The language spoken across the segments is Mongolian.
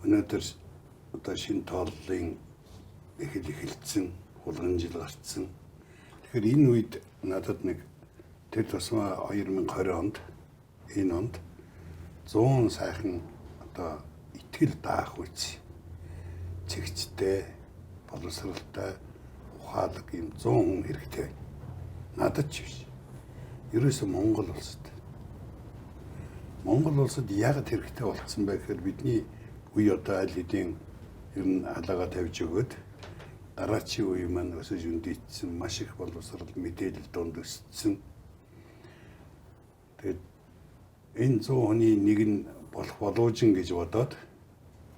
Өнөөдөр одоо шинэ тооллын эхэл эхэлсэн, хулган жил гарцсан. Тэгэхээр энэ үед надад нэг тэр тусмаа 2020 онд энэ онд 100 сайхан одоо итгэл даах үз цэгцтэй, боловсралтай, ухаалаг юм 100 хүн хэрэгтэй байна. Надад ч биш. Ерөөсөө Монгол улсад. Монгол улсад яг хэрэгтэй болцсон бэ гэхээр бидний үе одоо аль хэдийн ер нь халаагаа тавьж өгөөд дараачийн үе маань өсөж өндийцсэн, маш их боловсрал мэдээлэл донд өссөн. Тэгээд энэ 100 хүний нэг нь болох болуужин гэж бодоод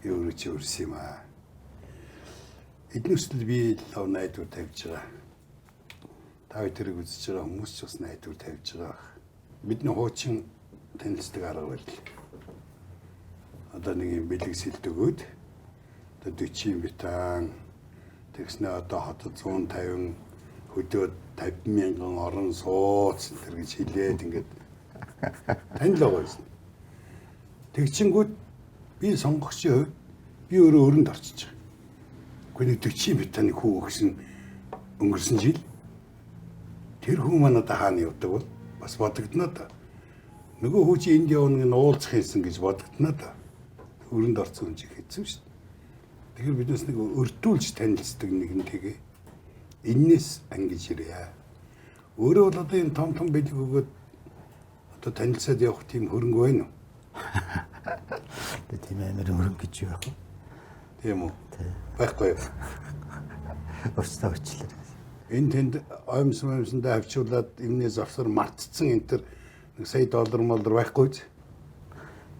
би өөрөө чи өрсөн юм аа. Эднүсэл би лав найдвар тавьж байгаа. Та хоёр тэрийг үзэж байгаа хүмүүс ч бас найдвар тавьж байгаа. Бидний хуучин танилцдаг арга барил. Одоо нэг юм бэлэг сэлд өгөөд одоо 40 битан тэгснэ одоо хотод 150 хөдөө 50 мянган орон сууц тэр гэж хэлээд ингээд танил байгаа юм. Тэгчингүүд би сонгогчийн хувьд би өөрөө өрөнд орчиж байгаа. Гэхдээ нэг 40 битаны хүү өгсөн өнгөрсөн жил тэр хүн маань одоо хаана явдаг бол бас бодогдно да. Нөгөө хүү чи энд явна гэн уулзах юмсан гэж бодогдно да. Өрөнд орсон хүн чи хэцүү шүү дээ. Тэгэхээр биднес нэг өртүүлж танилцдаг нэгэн тэгээ эннээс ангиж ирье. Өөрөө бол одоо энэ том том бэлэг өгөөд одоо танилцаад явах тийм хөрөнгө байна уу? Тэгээ тийм амар хөрөнгө гэж юу байх вэ? Тийм үү? Байхгүй юу? Урьдчилан уучлаарай. Энэ тэнд оймсон оймсондоо хавчуулаад юмны завсар мартцсан энэ төр нэг сая доллар моллор байхгүй биз?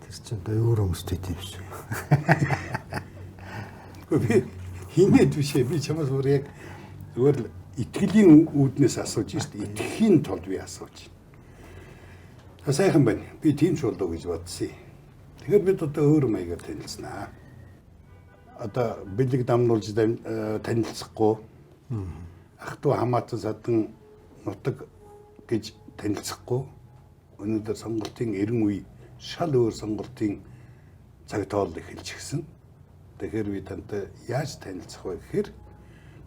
Тэр чинь одоо өөр хүмүүстэй тийм шүү. Гэхдээ би хинээд биш ээ. Би чамаас бүр яг зүгээр л итгэлийн үүднээс асууж шít. Итгэхийн тулд би асууж. Та сайхан байна. Би тийм ч болов гэж бодсон. Тэгэхээр бид одоо өөр маягаар танилцсанаа. Одоо бэлэг дамнуулж танилцахгүй. Ах トゥ хамаатан садан нутаг гэж танилцахгүй. Өнөөдөр сонголтын 90 үе шал өөр сонголтын цаг тоол эхэлж гисэн. Тэгэхээр би тантай яаж танилцах вэ гэхээр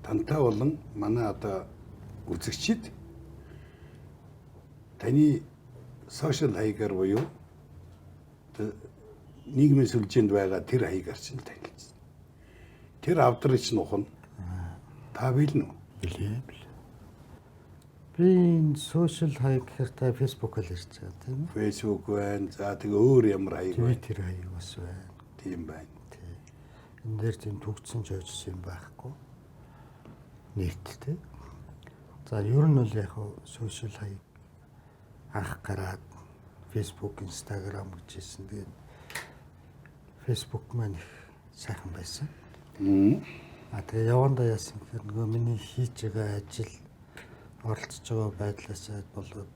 тантай болон манай одоо үзэгчид таны сошиал хаягаар буюу нийгмийн сүлжээнд байгаа тэр хаягаар чинь танилцсан. Тэр авдрыг чинь ухна. Та биелнэ үү? Билээ билээ. Би энэ сошиал хаяг гэхээр та Facebook л ярьж байгаа тийм үү? Facebook байна. За тэгээ өөр ямар хаяг байна? Twitter хаяг бас байна. Тийм байна. Тий. Энэ дээр тийм түгдсэн жойжсон юм байхгүй. Нийтдээ. За ер нь бол яг сошиал хаяг анх гараад Facebook, Instagram гэж хэлсэн. Тэгээд Facebook маань их сайхан байсан. А тэгээ явандаа яасан гэхээр нөгөө миний хийж байгаа ажил оролцож байгаа байдлаасаа болоод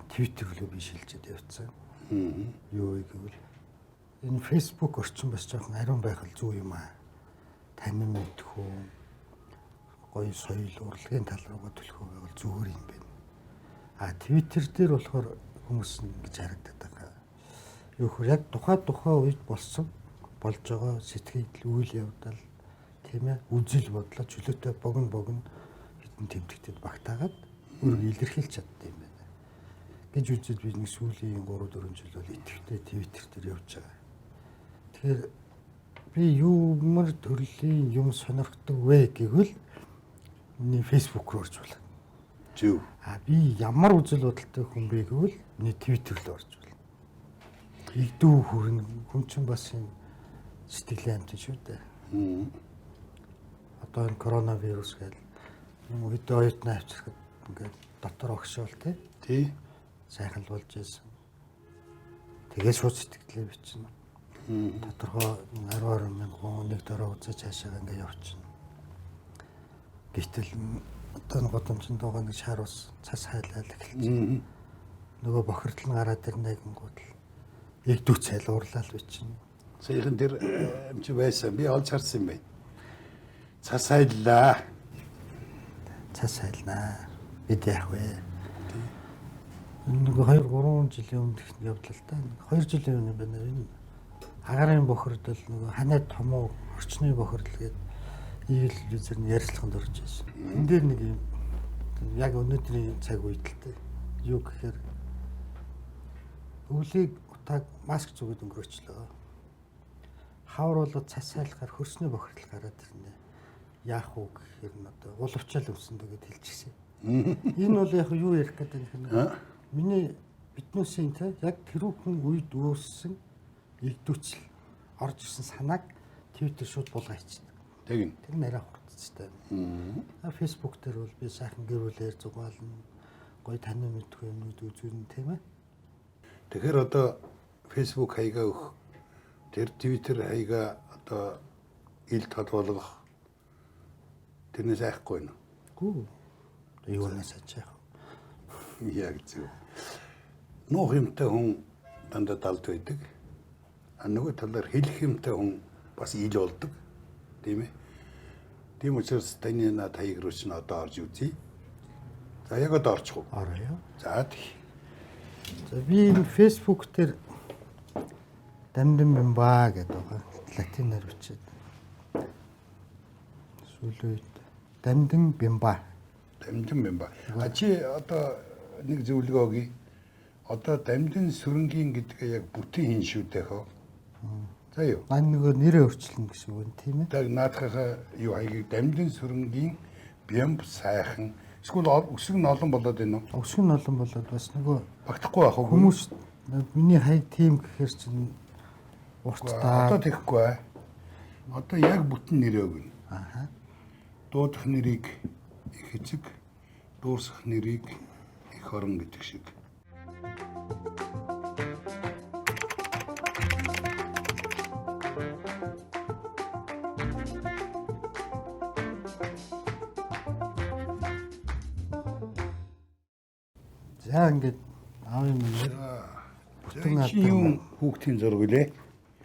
Twitter рүү би шилжээд явцсан. Юу вэ гэвэл энэ Facebook орчин бас жоохон ариун байх л зүг юм аа. Танин мэдхүү гоё соёл урлагийн тал руугаа түлхүү байвал зүгээр юм байна. А Twitter дээр болохоор хүмүүс нь ингэж харагдаад байгаа. Юу хөр яг тухай үед болсон болж байгаа сэтгэл үйл явдал тийм ээ үзэл бодлоо чөлөөтэй богино хитэн тэмдэгтэд багтаагаад өөрийгөө илэрхийлж чаддсан юм байна гэж үзээд би нэг сүүлийн 3 4 жил бол идэвхтэй Twitter дээр явж байгаа. Тэгэхээр би юмар төрлийн юм сонирхдаг вэ гэвэл миний Facebook руу орж болно. Зөв. А би ямар үзэл бодолтой хүн бэ гэвэл миний Twitter руу орж болно. Игдүү хүрнэ хүн чинь бас энэ сэтгэлийн амьтан шүү дээ. Одоо энэ коронавирус гэл юм хэдэн оюутнаа авчирхад ингээд дотор огшоол тий. Тий. Сайхан л болж байсан. Тэгээд шууд сэтгэлээ бичнэ. Тодорхой 10 20 мянган нэг дөрөв үзэж цаашаа ингээд явчихна. Гэтэл одоо нэг гудамжинд байгаа нэг шар ус цас хайлал эхэлж байна. Нөгөө бохирдол нь гараад ирнэ гингүүд л эгдүү цайл уурлал бичнэ. Саяхан тэр юм чи байсан. Би олж харсан юм байна. Цас хайллаа. Цас хайлнаа. Бид яах вэ? Нэг 2 3 жилийн өмнө явдлаа л да. 2 жилийн өмнө юм байна. Энэ Агарын бохирдол нөгөө ханаа томуу орчны бохирдол гэдэг ийм л зэрэг ярилцлаганд орж ирсэн. Энэ дээр нэг юм яг өнөөдрийн цаг үед л дээ. Юу гэхээр өвлийг утааг маск зүгэд өнгөрөөчлөө. Хавар болоод цас сайлахаар хөрсний бохирдол гараад ирнэ. Яах уу гэхээр нь одоо улвчаал өвсөн дэ гэд хэлчихсэн. Энэ бол яг юу ярих гэдэг юм бэ? Миний биднүүсийн те яг тэрүүхэн үед үүссэн игдүүцэл орж ирсэн санааг Twitter шууд булгаа хийчихдэг. Тэгнь. Тэр нь арай хурдцтай. Аа Facebook дээр бол би сайхан гэр бүлээр зугаална. Гоё танин мэдгүй юмнууд үзүүлнэ тийм ээ. Тэгэхээр одоо Facebook хаягаа өгөх, тэр Twitter хаягаа одоо ил тод болгох тэрнээс айхгүй нэ. Гүү. Юунаас аж яах вэ? Яг зөв. Нуух юмтай хүн дандаа далд байдаг. А нөгөө талаар хэлэх юмтай хүн бас ил болдог. Тийм ээ. Тийм учраас таны над хаяг руу чинь одоо орж үзье. За яг одоо орчих уу? Орё. За тэг. За би энэ Facebook дээр Дамдин Бимба гэдэг байгаа. Латинаар бичээд. Сүүлийн үед Дамдин Бимба. Дамдин Бимба. А чи одоо нэг зөвлөгөө өгье. Одоо Дамдин сүрэнгийн гэдгээ яг бүтэн хин шүү дээ хөө. За юу? Мань нөгөө нэрээ өөрчилнө гэсэн үг юм тийм ээ. Яг наадхынхаа юу хаягийг Дамдин сүрэнгийн Бямб сайхан эсвэл өсөг нь олон болоод байна уу? Өсөг нь олон болоод бас нөгөө багтахгүй байх уу? Хүмүүс миний хаяг тийм гэхэр чинь урттай. Одоо тэгэхгүй бай. Одоо яг бүтэн нэрээ өгнө. Аха. Дуудах нэрийг их эцэг, дуурсах нэрийг их орон гэдэг шиг. За ингээд аавын минь бүтэн чи юу хүүхдийн зураг лээ?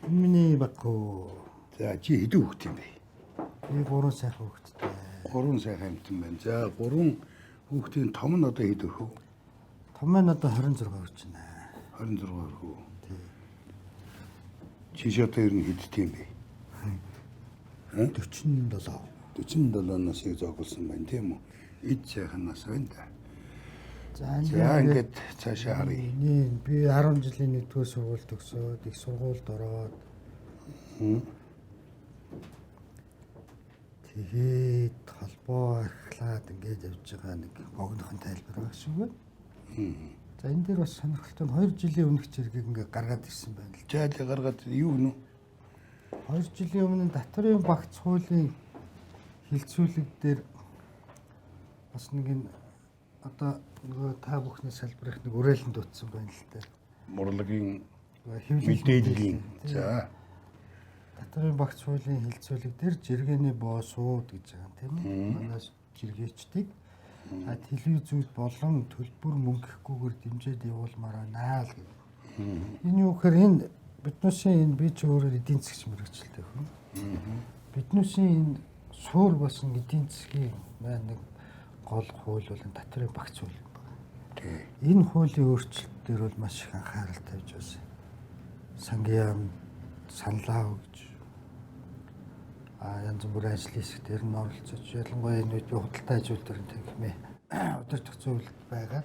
Миний баггүй. За чи хэдэн хүүхд юм бэ? Би 3 сайхан хүүхэдтэй. 3 сайхан амьтан байна. За 3 хүүхдийн том нь одоо хэд өрхөв? Том нь одоо 26 хүрч байна. 26 өрхөв. Тий. Чи ч одоо ер нь хэдтэй юм бэ? 47. 47 насыг зоглосон байна тийм үү? Эд сайхан нас байна да. За ингээд цаашаа харъя. Би 10 жилийн 1-р сургууль төгсөөд их сургуульд ороод тэгээд холбоо архилаад ингээд явж байгаа нэг богинохон тайлбар байх шиг байна. За энэ дээр бас сонирхолтой нь 2 жилийн өмнөх зэргийг ингээд гаргаад ирсэн байна л. Жаали гаргаад юу гэнэ? 2 жилийн өмнө татварын багц хуулийн хилцүүлэг дээр бас нэг энэ одоо нөгөө та бүхний салбарынх нэг үрээлэн дутсан байна л да. Мурлагийн мэдээллийн. За. Татварын багц хуулийн хилцүүлэг дээр жиргэний боосууд гэж байгаа юм тийм ээ. Манай жиргээчдийг телевизүүд болон төлбөр мөнгөхгүйгээр дэмжиж явуулмаар байна л гэх. Энэ юу гэхээр энэ биднүүсийн энэ би ч өөрөөр эдийн засгч мэргэжилтэй хүн. Биднүүсийн энэ суур болсон эдийн засгийн маань нэг гол хууль бол татварын багц хууль юм байна. Энэ хуулийн өөрчлөлт дээр бол маш их анхаарал тавьж байсан. Сангийн яам саналаа өгч янз бүрийн ажлын хэсэг дээр нь оролцож ялангуяа энэ үед би худалдаа ажил дээр нь тэгмээ удирдах зөвлөлд байгаа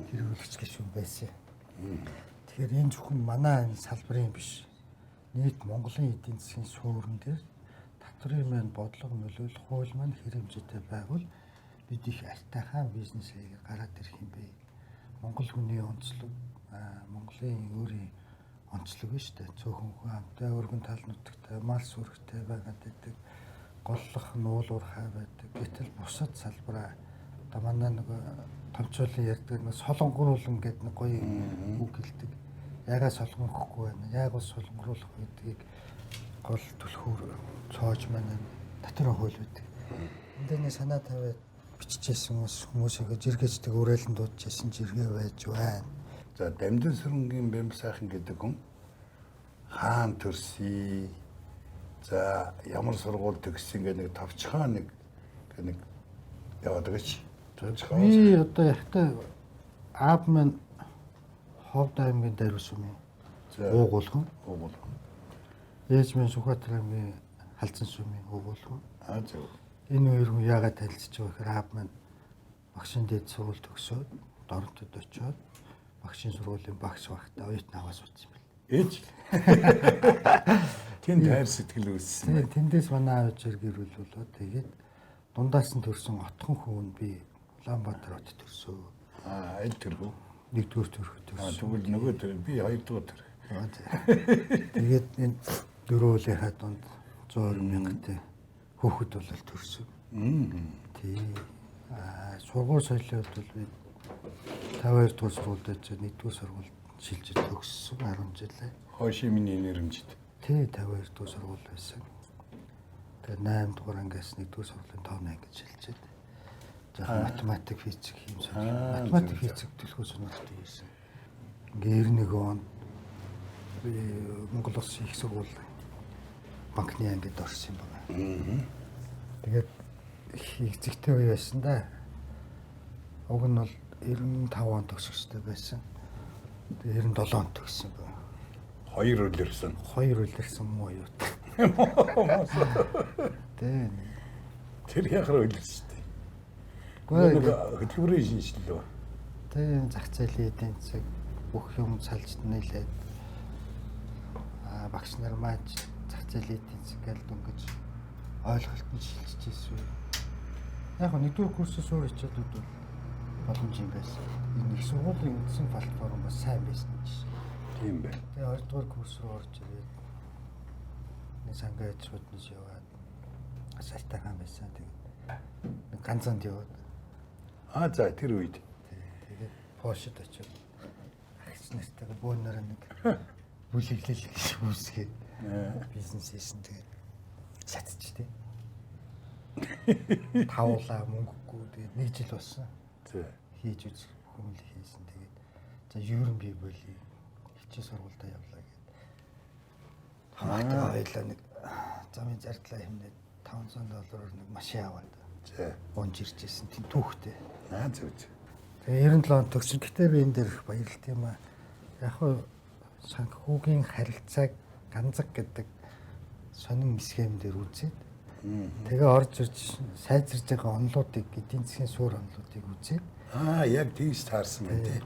хэрэглэгч гишүүн байсан. Тэгэхээр энэ зөвхөн манай энэ салбарын биш. Нийт Монголын эдийн засгийн суурин дээр татварын маань бодлого нөлөөлөх хууль маань хэрэгжтэй байгвал бид их альтайхаа бизнес хийгээ гараад ирэх юм бэ. Монгол хүний онцлог, Монголын өөрийн онцлог нь шүү дээ. Цөөхөн хүн амтай, өргөн тал нутагтай, мал сүрэгтэй байгаад байдаг. Голлох нуулуурхай байдаг. Гэтэл бусад салбараа одоо манай нөгөө томчуулын ярьдаг нэг солонгоруулан гэдэг нэг гоё үг хэлдэг. Ягаа солонгохгүй байна. Яг бол солонгоруулах гэдгийг гол түлхүүр цоож маань татварын хууль байдаг. Энд дээр нэг санаа тавиад биччихсэн хүмүүсийг жиргээчдэг үрээлэн дуудчихсан жиргээ байж байна. За Дамдин сүрэнгийн Бямб сайхан гэдэг хүн хаан төрсөн. За ямар сургууль төгссөн гэх нэг товчхон нэг нэг яваад өгөөч. Товчхон. Би одоо яхтай аав маань Ховд аймгийн Дарвис юм. За. Уугуулхан. Уугуулхан. Ээж минь Сүхбаатар аймгийн Халзан сүмийн өвөл. Аа, зөв. Энэ хоёр хүн яагаад танилцж байгаа гэхээр аав маань багшийн дээд сургууль төгсөөд Торонтод очиод багшийн сургуулийн багш байхдаа оюутан аваа суудсан юм байна. Ээж. Тэнд хайр сэтгэл үүссэн. Тийм, тэндээс манай аав ээжээр гэр бүл болоод тэгээд дундаас нь төрсэн отхон хүн би Улаанбаатар хотод төрсөө. Аа, аль төрхөө? Нэгдүгээр төрхөд Аа, төрсөн. тэгвэл нөгөө төр би хоёрдугаар төр. Аа, за. Тэгээд энэ дөрвөлийнхаа дунд 120 мянгатын хүүхэд болол төрсөн. Тий. Аа, сургууль соёлын хувьд бол би 52 дугаар сургуульд очиж 1-р сургуульд шилжиж төгссөн 10 жилээ. Хошиминий нэрэмжит. Тий, 52 дугаар сургууль байсан. Тэгээд 8 дугаар ангиас 1-р сургуулийн 5 ангид шилжээд. Жаахан математик, физик хийм сонирхол. Математик, физик төлхөө сонирхолтой байсан. Ингээ 91 онд би Монгол Улсын их сургууль банкны ангид орсон юм байна. Тэгээд их эзэгтэй үе байсан да. Уг нь бол 95 он төгсөх ёстой байсан. Тэгээд 97 он төгссөн байна. Хоёр үлэрсэн. Хоёр үлэрсэн муу юу. Тэ. Тэр яхаар үлэрсэн дээ. Гэхдээ Нэг хөдөлмөрийн шинжилэл үү? тийм зах зээлийн эдийн засаг бүх юм салж нийлээд багш нар маань зах зээлийн эдийн засаг гэж дөнгөж ойлголт нь шилжиж ирсэн. Яг нь нэгдүгээр курсээс өөр хичээлүүд бол боломж юм байсан. Энэ их сургуулийн үндсэн платформ бас сайн байсан жишээ. Тийм байна. Тэгээ хоёрдугаар курс руу орж ирээд нэг сангаа аж ахуйд нь яваад сайтайхан байсан. Тэгээд нэг ганцанд яваад Аа, за тэр үед. Тэгээд Польшд очиод агч нартайгаа бөөнөрөө нэг бүлэглэл гэж үүсгээд бизнес хийсэн. Тэгээд шатчих тээ. Тавуулаа мөнгөгүй тэгээд нэг жил болсон. За. Хийж үзэх бүх юм л хийсэн. Тэгээд за ер нь би болий. Хичээл сургуультай явлаа гээд. Хамаатай хоёлаа нэг замын зардлаа хэмнээд 500 доллараар нэг машин аваад За. унж ирж ирсэн. Тийм түүхтэй. Аа, зөв зөв. Тэгээ 97 он төгсөн. Гэтэ би энэ дээр их баярлалт юм аа. Яг хуу санхүүгийн харилцааг ганцаг гэдэг сонин схем дээр үзээд тэгээ орж ирж сайжирж байгаа онлуудыг эдийн засгийн суурь онлуудыг үзээд Аа, яг тийж таарсан байна тий.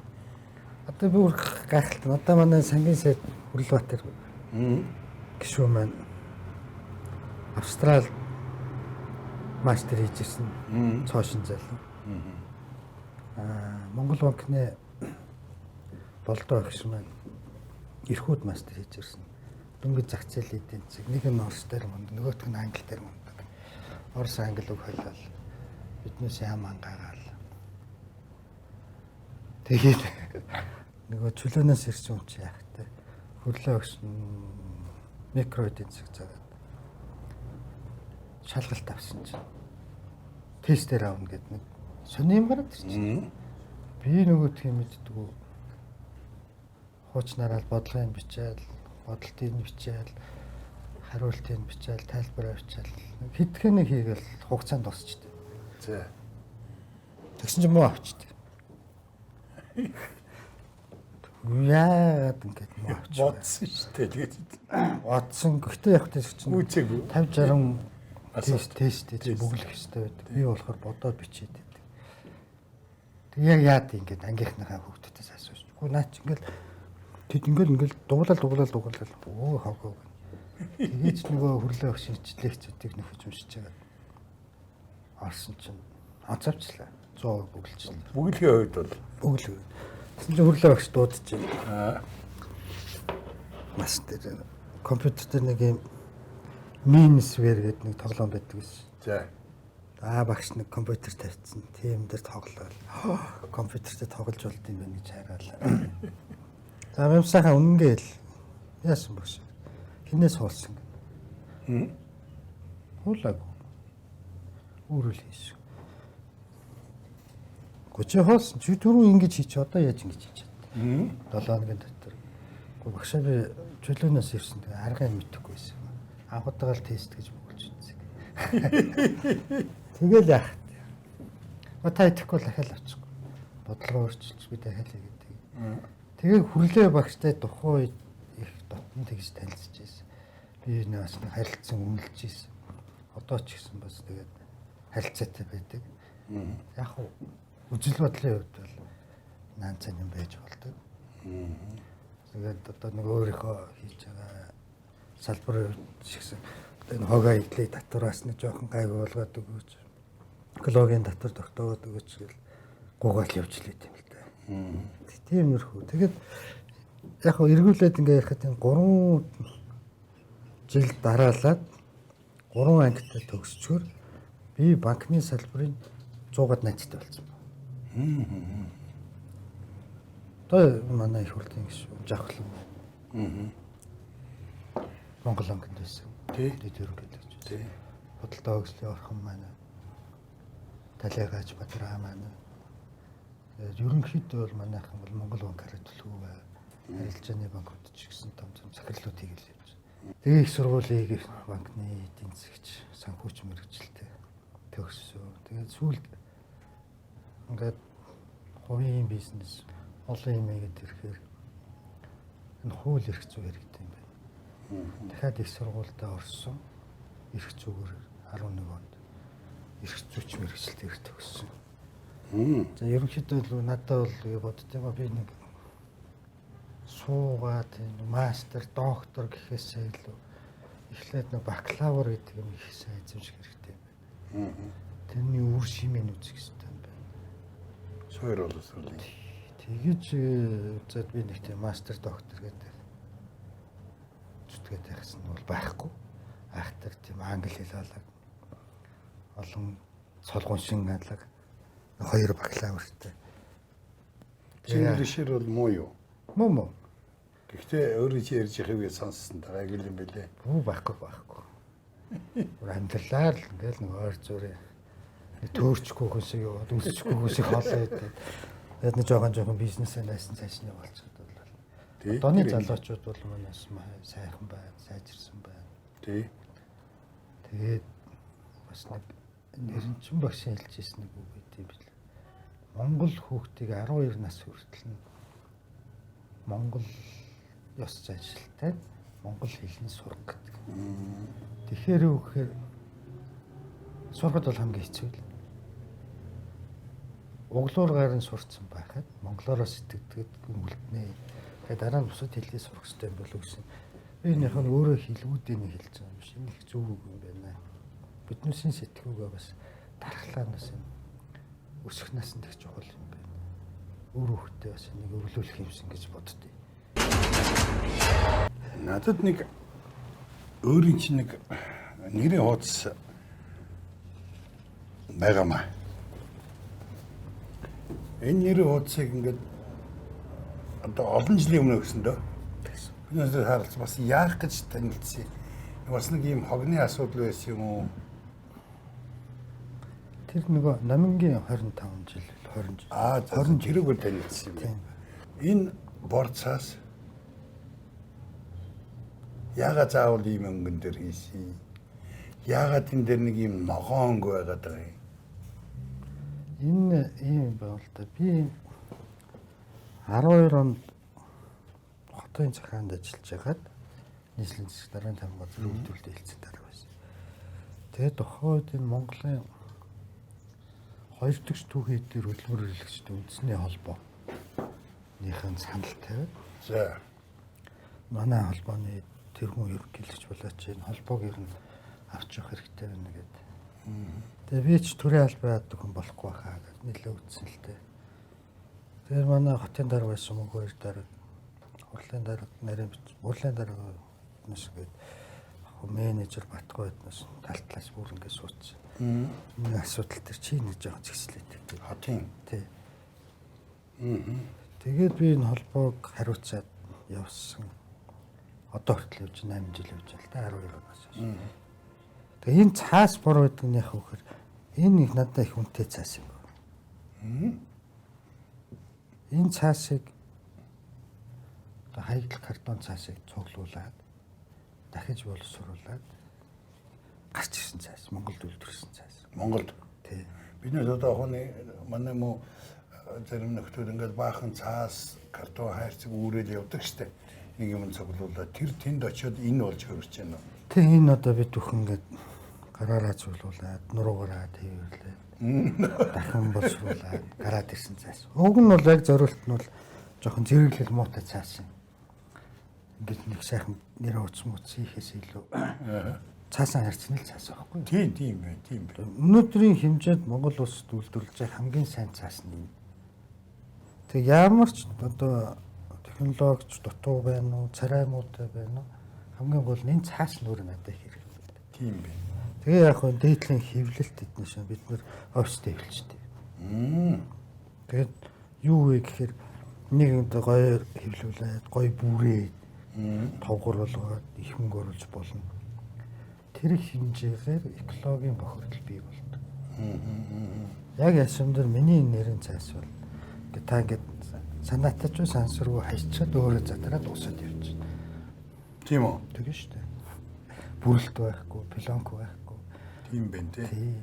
Одоо би бүр гайхалтай. Одоо манай сангийн сайд Хүрлбаатар гишүүн маань Австрал мастер хийж ирсэн цоошин залуу. Аа, Монгол банкны болдоо багш маань эрхүүд мастер хийж ирсэн. Дөнгөж зах зээлийн эдийн засаг нэг нь орос дээр мундаг, нөгөөх нь англи дээр мундаг. Орос англи үг холиол биднээс ям ангаагаал. Тэгээд нөгөө чөлөөнөөс ирсэн хүн чи яах вэ? Хөрлөө багш микро эдийн засаг заагаад шалгалт авсан чинь тестээр авна гэдэг нэг сони юм гараад ирчихсэн. Би нөгөөх юм мэддэггүй. Хуучнараа л бодлогыг бичээл, бодолтыг бичээл, хариултыг бичээл, тайлбараа бичээл. Хэдхэн нэг хийгээл хугацаанд дуусчихдээ. За. Тэгсэн чинь муу авчихдээ. Яагаад ингэж муу авч Бодсон шүү дээ. Тэгээд бодсон. Гэхдээ яг тест чинь Үүцээгүй. 50 60 Асуулт. тест тест Тест. бөглөх хэрэгтэй байдаг. Би болохоор бодоод бичээд байдаг. Тэг яг яад ингэж ангийнхныхаа хүүхдүүдээс асууж. Үгүй наа чи ингээл тэд ингээл ингээл дуглал дуглал дуглал өө хавгаа. Тэгээд ч нөгөө хөрлөө багш лекцүүдийг нөхөж уншиж байгаа. Орсон чинь онцовчлаа. 100% бөглөжлөө. Бүглэгийн хувьд бол Бөглөө. Тэгсэн чинь хөрлөө багш дуудаж байна. аа Бас тэр компьютер дээр нэг юм Minsphere гэдэг нэг тоглоом байдаг гэсэн. за Аа багш нэг компьютер тавьчихсан. Тийм дээр тоглоал. Компьютер дээр тоглож болд юм байна гэж хайраал. За мэм сайхан үнэнгээ хэл. Яасан багш? Хинээс хуулсан гэнэ. Хуулаагүй. Өөрөө л хийсэн. Гүчи хуулсан. Чи түрүү ингэж хийч одоо яаж ингэж хийж чад. 7 хоногийн дотор. Гэхдээ багшаа би чөлөөнөөс ирсэн. Тэгээ аргыг мэдэхгүй байсан. Анх удаага л тест гэж бөглөж үзсэн. Тэгэл яах вэ? Оо та идэхгүй л дахиад авчихгүй. Бодлогоо өөрчилж би дахиад хийгээд. Тэгээ хүрлээ багштай тухайн үед их дотн тэгж танилцж байсан. Би бас нэг харилцан үнэлж ийсэн. Одоо ч гэсэн бас тэгээд харилцаатай байдаг. Яг хуу үзэл бодлын хувьд бол наан цан юм байж болдог. Тэгээд одоо нэг өөрийнхөө хийж байгаа салбарын хувьд ч гэсэн одоо энэ хог аяглыг татвараас нэг жоохон гайгүй болгоод өгөөч. Экологийн татвар тогтоогоод өгөөч гэл гуйгаал явж л байт юм л да. Тиймэрхүү. Тэгээд яг хөө эргүүлээд ингээ ярихад энэ 3 жил дараалаад 3 ангитай төгсчгөр би банкны салбарын 100-аад найзтай болсон байна. Одоо манай их хурлын гишүүн Жавхлан байна. Монгол банкнд байсан. Дэд ерөнхийлөгч байсан. Худалдаа хөгжлийн орхон маань Талигач Бадраа маань. Тэгээд ерөнхийдөө бол манайхан бол Монгол банкаар төлөвлөгөө бай. Харилцааны банкуд ч гэсэн том том захирлууд хийгээл явж байна. Тэгээ их сургуулийн банкны эдийн засгч санхүүч мэргэжилтэй төгссөн. Тэгээд сүүлд ингээд хувийн бизнес олон юм хийгээд ирэхээр энэ хууль эрх зүй хэрэгтэй юм байна. Дахиад их сургуультай орсон. Эрх зүйгээр 11 онд эрх зүйч мэргэжилтээр төгссөн. За ерөнхийдөө л надад бол бодд юм а би нэг суугаад энэ мастер, доктор гэхээсээ илүү эхлээд нэг бакалавр гэдэг юм их сайн эзэмших хэрэгтэй юм байна. Тэрний үр шимийг үзэх хэрэгтэй юм байна. Суур боловсруулах. Тэгэж үзээд би нэг тийм мастер, доктор гэдэг зүтгээд байхсан нь бол байхгүй. Айхтар тийм англи хэл алга олон цолгон шин алга хоёр бакалавртай. Чингэршэр бол муу юу? Муу муу. Гэхдээ өөрөө чи ярьж байгааг сонссон дараа гэл юм бэлээ. Бүү байхгүй байхгүй. Бүр амьдралаар л ингээл нэг ойр зүрээ төөрчгүй хүн шиг яваад өсчихгүй хүн шиг хоолоо идээд тэгээд нэг жоохон жоохон бизнесээ найсан цааш нь болчиход бол. Одооны залуучууд бол манаас сайхан байна, сайжирсан байна. Тэгээд бас нэг нэрнчин багшийн хэлж ирсэн нэг үг байт юм бил. Монгол хүүхдийг 12 нас хүртэл нь Монгол ёс заншилтай монгол хэлний сурах гэдэг. Тэгэхээр юу гэхээр сурахад бол хамгийн хэцүү л. Углуургаар нь сурцсан байхад монголоороо сэтгэдэг үлднэ. Тэгээд дараа нь бусад хэлийг сурах хэрэгтэй юм болов гэсэн. Би энэ яг нь өөрөө хэлгүүдийг нь хэлж байгаа юм биш. Энэ их зөв үг юм байна. Биднээсийн сэтгүүгээ бас дархлаанаас юм өсөх насанд их чухал юм байна. Өөр хүүхдээ бас энийг өвлүүлэх юмсан гэж боддیں۔ Надад нэг өөрийн чинь нэг нэрийн хуудас байгаамаа. Энэ нэрийн хуудсыг ингээд одоо олон жилийн өмнө өгсөн дөө. Биднээс харалц бас яах гэж танилцсан. Бас нэг ийм хогны асуудал байсан юм уу? Тэр нөгөө номингийн 25 жил 20 жил. Аа 20 тэрүүгээр танилцсан юм байна. Энэ борцаас яагаад заавал ийм өнгөн дээр хийсэн? Яагаад энэ дээр нэг ийм ногоон өнгө байгаад байгаа юм? Энэ ийм байна л да. Би 12 онд хотын захаанд ажиллаж байгаад нийслэлийн засаг даргын там газар үйлдвэрлэлд хэлцэн дарга байсан. Тэгээд тухайн үед энэ Монголын хоёр дахь түүхий дээр хөдөлмөр эрхлэгчдийн үндэсний холбоо нийхэн санал тавиад За манай холбооны тэргүүн ерөнхийлөгч болооч энэ холбоог ер нь авч явах хэрэгтэй байна гэдэг. Тэгээ би ч төрийн албан яадаг хүн болохгүй хаа гэж нэлээд үтсэн л дээ. Тэгэхээр манай хотын дарга байсан мөнгө хоёр дарга, хурлын дарга, нарийн бич, хурлын дарга нас гээд менежер Батгой байднаас тал талаас бүр ингээд суудсан. Энэ асуудал төр чи нэг жоохон зэгслээд гэдэг. Хотын. Тий. Тэгээд би энэ холбоог хариуцаад явсан. Одоо хүртэл явж 8 жил явж байгаа л да 12 оноос хойш. Тэгээ энэ цаас бор гэдэг нь яг вөхөр энэ их надад их үнэтэй цаас юм байна. Энэ цаасыг одоо хаягдл картон цаасыг цуглуулад дахиж боловсруулад гарч ирсэн цаас, Монголд үйлдвэрлэсэн цаас. Монголд. Тий. Бид нар одоо хүний манай мө зарим нөхдүүд ингээд баахан цаас картон хайрцаг үүрэл явдаг штэ. Нэг юм цуглуулаад тэр тэнд очиод энэ болж хөрч байна уу? Тэг энэ одоо бид бүхэн ингээд гараараа цуглуулад, нуруугаараа тээвэрлээд дахин боловсруулад гараад ирсэн цаас. Уг нь бол яг зориулт нь бол жоохон зэрэглэл муутай цаас юм. Ингээд нэг сайхан нэрээ уц муц хийхээс илүү цаасаа харьцна л цаас байхгүй. Тийм тийм байна, тийм байна. Өнөөдрийн хэмжээнд Монгол улсад үйлдвэрлэж байгаа хамгийн сайн цаас нь энэ. Тэг ямар ч одоо технологич дутуу байна уу, царай муутай байна уу? Хамгийн гол нь энэ цаас нь өөр надад их хэрэгтэй. Тийм байна. Тэгээ яг хөө дээдлийн хэвлэлт эднээс бид нэр оффистэй хэвлэлчтэй. Тэгээд юу вэ гэхээр нэг одоо гоё хэвлүүлээд, гоё бүрээд тавгар болгоод их мөнгө оруулж болно. Тэр хэмжээгээр экологийн бохирдол бий болдог. Яг ясам дээр миний нэрийн цаас бол ингээд та ингээд санаатай ч сансаргүй хайчаад өөрөө задраад усаад явчихна. Тийм үү? Тэгээ шүү дээ. Бүрэлт байхгүй, пленк байхгүй. Тийм байна тий.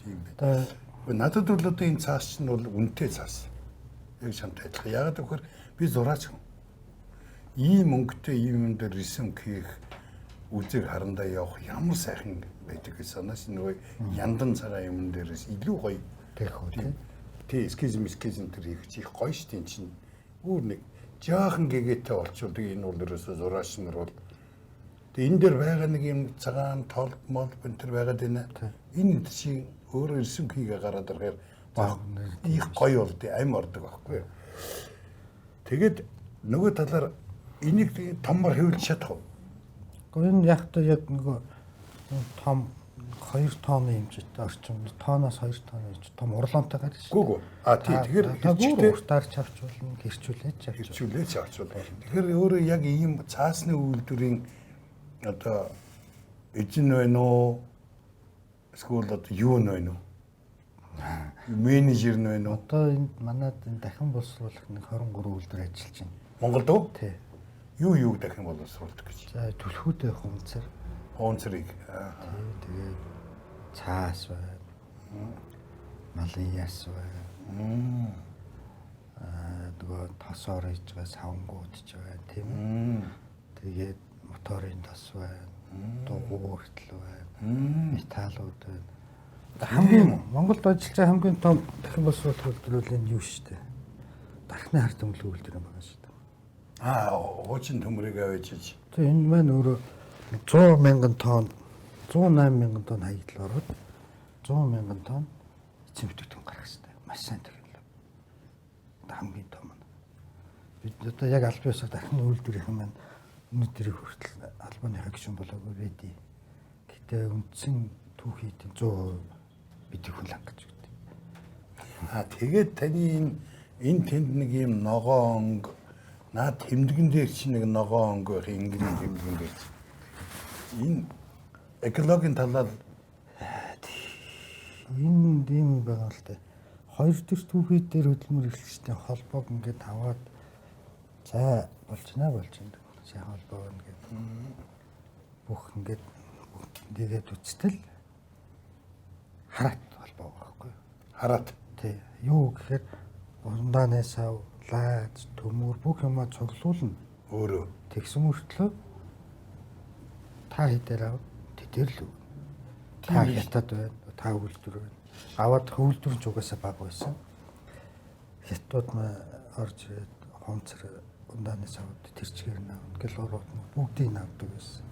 Тийм байна. Одоо Надад бол одоо энэ цаас чинь бол үнэтэй цаас. Яг чамтай адилхан. Яагаад гэвэл би зураач хүн. Ийм өнгөтэй ийм юм дээр рисунк хийх үзэг харандаа явах ямар сайхан байдаг гэж санаас нөгөө яндан цагаан юм дээрээс илүү гоё. Тэгэх үү тий. Тий, эскиз мискиз энэ төр хийх чи их гоё шүү дээ чинь. Өөр нэг жаахан гэгээтэй болчвол тэгээ энэ бол ерөөсөө зураач нар бол тэгээ энэ дээр байгаа нэг юм цагаан толб мол энэ төр байгаад байна. Энэ чи өөрөө рисунк хийгээ гараад ирэхээр их гоё болд ам ордог байхгүй юу. Тэгээд нөгөө талаар энийг томор хэвлж чадах уу? Гэхдээ энэ яг та яг нөгөө том 2 тонны хэмжээтэй орчим тооноос 2 тонны хэмжээ том урлаантай гарч шүү. Гүү гүү. А тий тэгэхээр хэрчтэй уртаар чавч болно, гэрчүүлээд чавч. Гэрчүүлээд чавч болно. Тэгэхээр өөрөө яг ийм цаасны үйлдвэрийн одоо эзэн байна уу? Эсвэл одоо юу нь байна уу? Менежер нь байна уу? Одоо энд манад энэ дахин боловсруулах нэг 23 үйлдвэр ажиллаж байна. Монголд уу? Тий. Юу юуг дахин боловсруулдаг гэж? За түлхүүтэй хумцар. Хуунцрыг. Тий, тэгээд цаас байна. Малын яс байна. Нөгөө тосоор хийж байгаа савнгууд ч байна, тийм ээ. Тэгээд моторын тос байна. Дугуй хүртэл байна. Металлууд байна. Хамгийн Монголд ажиллаж байгаа хамгийн том дахин боловсруулах үйлдвэр бол энэ юу шүү дээ. Дархны хар төмөглөө үйлдвэр юм байна шүү дээ. Аа, хуучин төмрийг авчиж. Тэг энэ маань өөрөө 100 мянган тонн, 108 мянган тонн хаягдал ороод 100 мянган тонн эцсийн бүтээгдэхүүн гаргах хэрэгтэй. Маш сайн технологи. Хамгийн том нь. Бид одоо яг аль биесээр дархны үйлдвэрийнхэн маань өнөөдрийг хүртэл албаныхаа гишүүн болоогүй байдий. Гэтэ үндсэн түүхийдийн 100% бидний хүн ланг гэж өгдөг. Аа, тэгээд таны энэ тэнд нэг юм ногоон өнгө наа тэмдгэн дээр чи нэг ногоон өнгө байх, ингэний тэмдгэн дээр чи. Энэ экологийн талаар энэ юм байгаа л да. Хоёр төр түүхий дээр хөдөлмөр эрхлэгчдийн холбоог ингээд аваад за болчихно болчихно. Сайн холбоо байна гэдэг. Бүх ингээд нэгээд үстэл хараат холбоо байхгүй. Хараат. Тий. Юу гэхээр ундааны сав, лааз, төмөр бүх юмаа цуглуулна. Өөрөө. Тэгсэн мөртлөө та хэдээр ав, тэдэр л өгнө. Та хятад байна, та үйлдвэр байна. Аваад үйлдвэр ч угаасаа бага байсан. Хятад орж ирээд хумцар ундааны савд тэр чигээр нь авна. Гэл урууд нь бүгдийг нь авдаг байсан.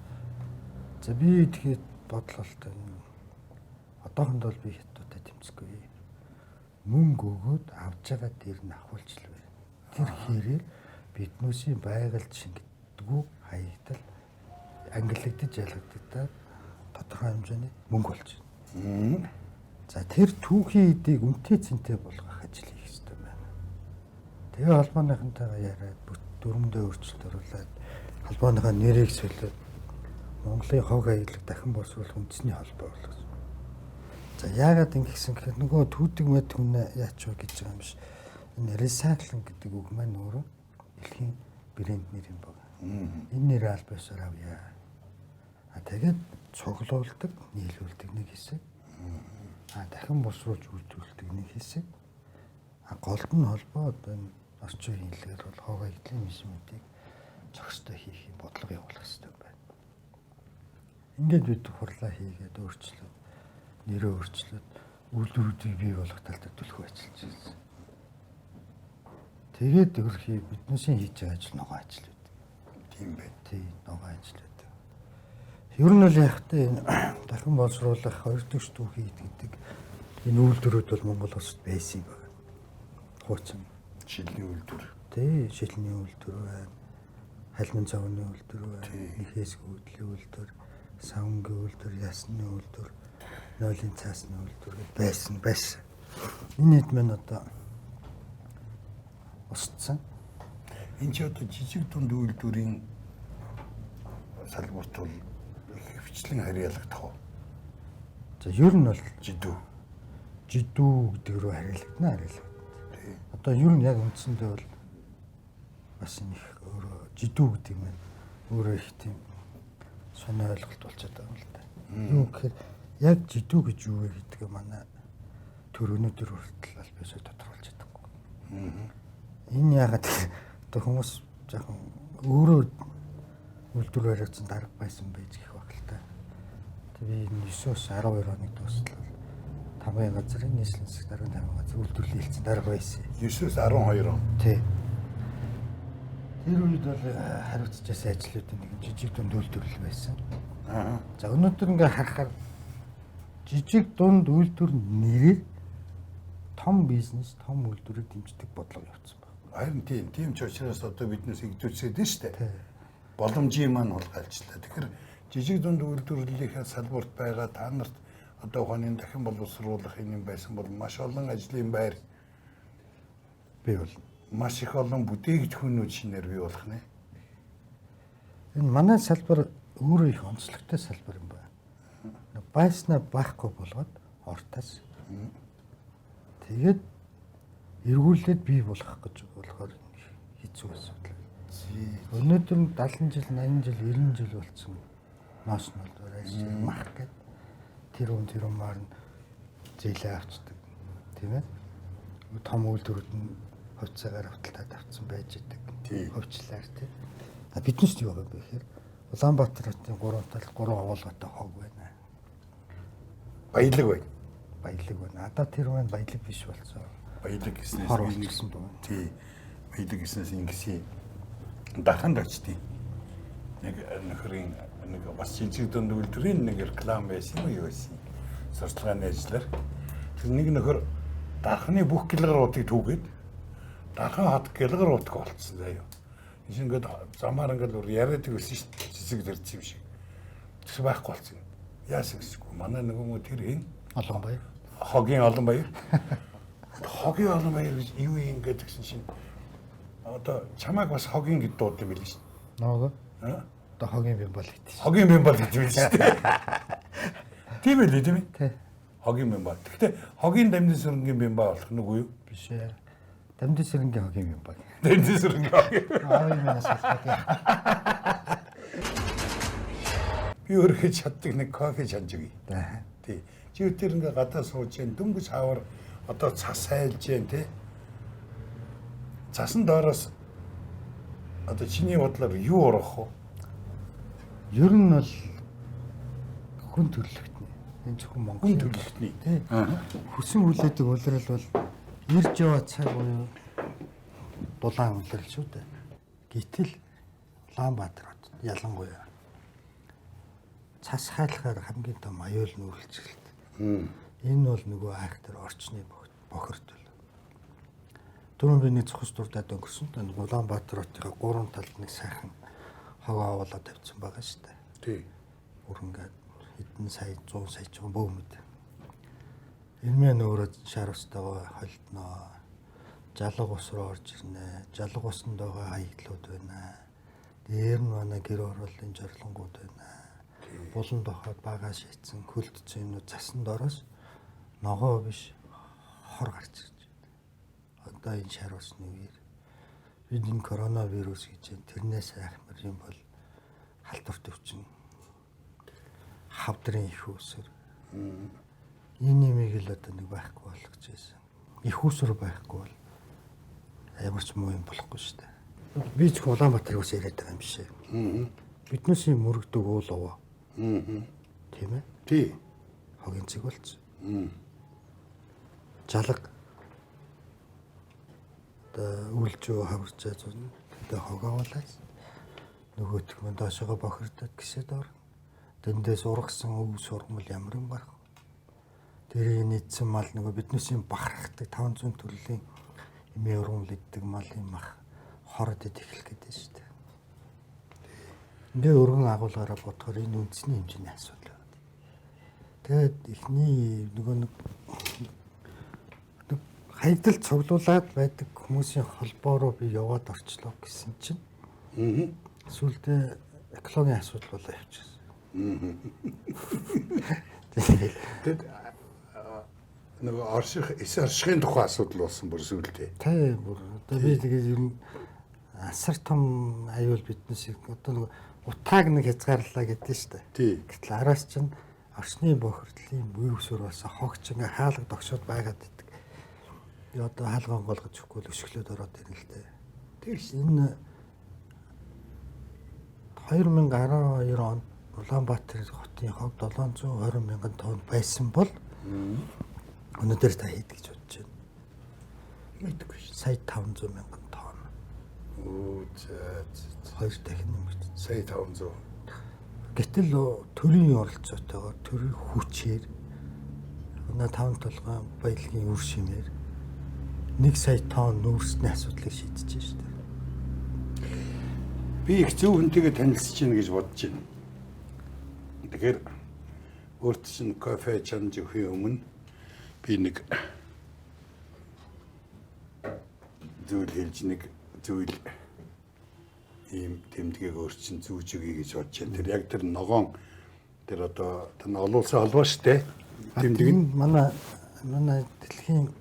За би тэгэхэд бодлоо л та. Одоохондоо бол би хятадтай тэмцэхгүй. Мөнгө өгөөд авж байгаа дээр нь ахуулчлаа. Тэр хэрээр биднүүсийн байгальд шингэдэггүй хаягдал ангилагдаж ялгагдаад тодорхой хэмжээний мөнгө болж байна. За тэр түүхийн эдийг үнэтэй цэнтэй болгох ажил хийх ёстой байна. Тэгээ холбооныхонтойгоо яриад дөрмөндөө өөрчлөлт оруулаад холбооныхоо нэрийг солиод Монголын хог аялал дахин боловсруулах үндэсний холбоо болгосон. За яагаад ингэсэн гэхээр нөгөө түүдэг мэд хүн яач вэ гэж байгаа юм биш. Энэ recycling гэдэг үг маань өөрөө дэлхийн брэнд нэр юм байна. Энэ нэр аль биесээр авъя. А тэгээд цуглуулдаг, нийлүүлдэг нэг хэсэг. А дахин боловсруулж үйлдвэрлэдэг нэг хэсэг. А голд нь холбоо одоо энэ орчин үеийн хэлээр бол хог аяллын менежментийг зохистой хийх юм бодлого явуулах хэрэгтэй байна. Ингээд бид хурлаа хийгээд өөрчлөөд, нэрээ өөрчлөөд үйлдвэрүүдийг бий болгох тал дээр түлхүү ажиллаж байсан. Тэгээд ерөнхий биднээсээ хийж байгаа ажил ногоон ажил байдаг. Тийм байна. Тийм, ногоон ажил байдаг. Ер нь бол яг та энэ дахин боловсруулах хоёр дахь түүхий гэдэг энэ үйлдвэрүүд бол Монгол улсад байсан юм байна. Хуучин шилний үйлдвэр. Тий, шилний үйлдвэр байна. Халмин цавны үйлдвэр байна. Нэхээс үүдлийн үйлдвэр, савнгийн үйлдвэр, ясны үйлдвэр, нойлын цаасны үйлдвэр гэж байсан. Энэ хэд мань одоо устсан. Энэ ч одоо жижиг дунд үйлдвэрийн салбарт бол хвчлэн харьяалагдах уу? За ер нь бол жидүү. Жидүү гэдэг рүү харьяалагдана. Одоо ер нь яг үндсэндээ бол бас энэ их өөрөө жидүү гэдэг юм өөрөө их тийм сонио ойлголт болчиход байгаа юм л да. Юу гэхээр яг жидүү гэж юу вэ гэдгээ манай төр өнөөдөр хүртэл аль бисаа тодорхойлж чадахгүй. Энэ яагаад одоо хүмүүс жоохон өөрөө үйлдвэр баригдсан дарга байсан байж гэх баг л та. Тэг би 9-оос 12 оныг дуустал тамгын газрын нийслэлийн засаг даргын тамгын газар үйлдвэрлэлийн хэлцэн дарга байсан. 9-оос 12 он. Тий. Тэр үед бол хариуцж байсан ажлуудын нэг жижиг дунд үйлдвэрлэл байсан. Аа. За өнөөдөр ингээ харахаар жижиг дунд үйлдвэр нэрээр том бизнес, том үйлдвэрийг дэмждэг бодлого явуулсан байна. Харин тийм, тийм ч учраас одоо биднээс игдүүцээд нь шүү дээ. Боломжийн маань хулгайлчлаа. Тэгэхээр жижиг дунд үйлдвэрлэлийнхээ салбарт байгаа та нарт одоо ухааны дахин боловсруулах юм байсан бол маш олон ажлын байр бий болно. Маш их олон бүтээгдэхүүнүүд шинээр бий болох нэ. Энэ манай салбар өөрөө их онцлогтой салбар юм байна. Байснаа байхгүй болгоод ортоос. Тэгээд эргүүлээд бий болгох гэж болохоор хэцүү асуудал. Өнөөдөр 70 жил, 80 жил, 90 жил болсон ноос нь бол ажиллаж мах гээд тэр үн маар нь зээлээ авчдаг. Тийм ээ. Том үйлдвэрүүд нь хувьцаагаар худалдаад авцсан байж идэг. Хувьчлаар тийм. А биднес юу байгаа юм бэ гэхээр Улаанбаатар хотын 3 тал 3 овоолготой хог байна. Баялаг байна. Баялаг байна. Одоо тэр маань баялаг биш болсон. Баялаг гэснээс хор болчихсон байна. Тий. Баялаг гэснээс ингэсэн дарханд очтیں۔ Нэг нөхрийн нэг бас жижиг дунд үйлдвэрийн нэг реклам байсан юм уу юу байсан. Сурталчилгааны ажлаар. Тэр нэг нөхөр дархны бүх гэлгэр утыг түүгээд дархан хот гэлгэр утг болцсон заяа. Энэ ингээд замаар ингээд үр яриад байсан шүү дээ. Цэцэг дэрсэн юм шиг. Тэс байхгүй болсон. Яасан гэсэхгүй. Манай нөгөө тэр хэн? Олон баяр. Хогийн олон баяр. Хогийн олон баяр гэж юу юм ингээд гэсэн чинь одоо чамайг бас хогийн гэд дууд юм билээ шүү дээ. Нөгөө. Аа? Одоо хогийн бимбал гэдэг. Хогийн бимбал гэдэг юм шүү дээ. Тийм ээ, тийм ээ. Тий. Хогийн бимбал. Гэхдээ хогийн дамжин сэрэнгийн бимбал болох нь үгүй юу? Биш ээ. Дамжин сэрэнгийн хогийн бимбал. Дамжин сэрэнгийн хогийн. Аавын минь асуултаа. Би өөрөө чаддаг нэг кофе чанж өгье. Аа. Тий. Чи өтер ингээ гадаа сууж जैन дөнгөж хавар одоо цас айлж जैन тий. Цасан доороос одоо чиний бодлоор юу урах вэ? Ер нь бол хүн төрөлхтний. Энэ зөвхөн Монгол хүн төрөлхтний. Тий. Хүсэн хүлээдэг улирал бол ирж яваа цаг буюу дулаан улирал шүү дээ. Гэтэл Улаанбаатар хот ялангуяа цас хайлахаар хамгийн том аюул нүүрлж эхэлдэг. Энэ бол нөгөө айхтар орчны бохирдол. Түрүүн би нэг цохос дурдаад өнгөрсөн. Улаанбаатар хотынхаа гурван талд нэг сайхан хогоо овоолоод тавьсан байгаа шүү дээ. Тий. Бүр ингээд хэдэн сая 100 сая ч юм бөөм мэд. Энэ мэн өөрөө шар устайгаа холдноо. Жалга ус руу орж ирнэ. Жалга усанд байгаа хаягдлууд байна. Дээр нь манай гэр орооллын жорлонгууд байна. Булан дохоод бага шийдсэн хөлдсөн юмнууд цасан доороос ногоо биш хор гарч ирж байна. Одоо энэ шар усны үеэр бид энэ коронавирус гэж байна. Тэрнээс айхмар юм бол халдвар төвчин хавдрын их үүсвэр. Энэ нэмийг л одоо нэг байхгүй болгож байсан. Их үүсвэр байхгүй бол ямар ч муу юм болохгүй шүү дээ. Би зөвхөн Улаанбаатарыг бас яриад байгаа юм биш ээ. Биднээсийн мөрөгдөг уул овоо. Тийм ээ. Тий. Хогийн цэг болцсон. Жалга. Одоо үлжөө хаварчаа зун. Тэгээ хогоолаас нөгөөх мөн доошогоо бохирдоод гисэд орно. Дэндээс ургасан өв сургамал ямар юм барах. Тэрийг нийцсэн мал нөгөө биднээсийн бахархдаг 500 төрлийн эмээ ургамал иддэг малын мах хород идэх эхлэх гэдэг шүү дээ. Ингээ өргөн агуулгаараа бодохоор энэ үндэсний хэмжээний асуудал байна. Тэгээд эхний нөгөө нэг хаягдал цуглуулад байдаг хүмүүсийн холбоо руу би яваад орчлоо гэсэн чинь сүүлдээ экологийн асуудал болоо явчихсан. Тэгэд нөгөө орших эс оршихын тухай асуудал болсон бүр сүүлдээ. Тийм бүр одоо би тэгээд ер нь асар том аюул биднес одоо нөгөө утааг нэг хязгаарлалаа гэдэг нь шүү дээ. Гэтэл араас чинь орчны бохирдлын үе өсвөр болсон хогч ингээ хаалга догшоод байгаад идэг. Би одоо хаалга онгойлгож өгөхгүй л өшөглөөд ороод ирнэ л дээ. Тэгш. Энэ 2012 онд Улаанбаатар хотын хог 720 мянган тонн байсан бол өнөөдөр та хэд гэж бодож байна? Мэдэхгүй шүү. Сая 500 мянган тонн. Өө за. Хоёр дахин нэмэгдсэн. Сая 500. Гэтэл төрийн оролцоотойгоор төрийн хүчээр өнөө таван толгойн баялагын үр шимээр 1 сая тонн нүүрсний асуудлыг шийдэж шүү дээ. Би их зөв хүнтэйгээ танилцж гин гэж бодож байна. Тэгэхээр өөрт чинь кофе чанж өгөхийн өмнө би нэг зүйл хэлж нэг зүйл ийм тэмдгийг өөр чинь зүүж өгье гэж бодож байна. Тэр яг тэр ногоон тэр одоо тэр олон улсын холбоо шүү дээ. Тэмдэг нь манай дэлхийн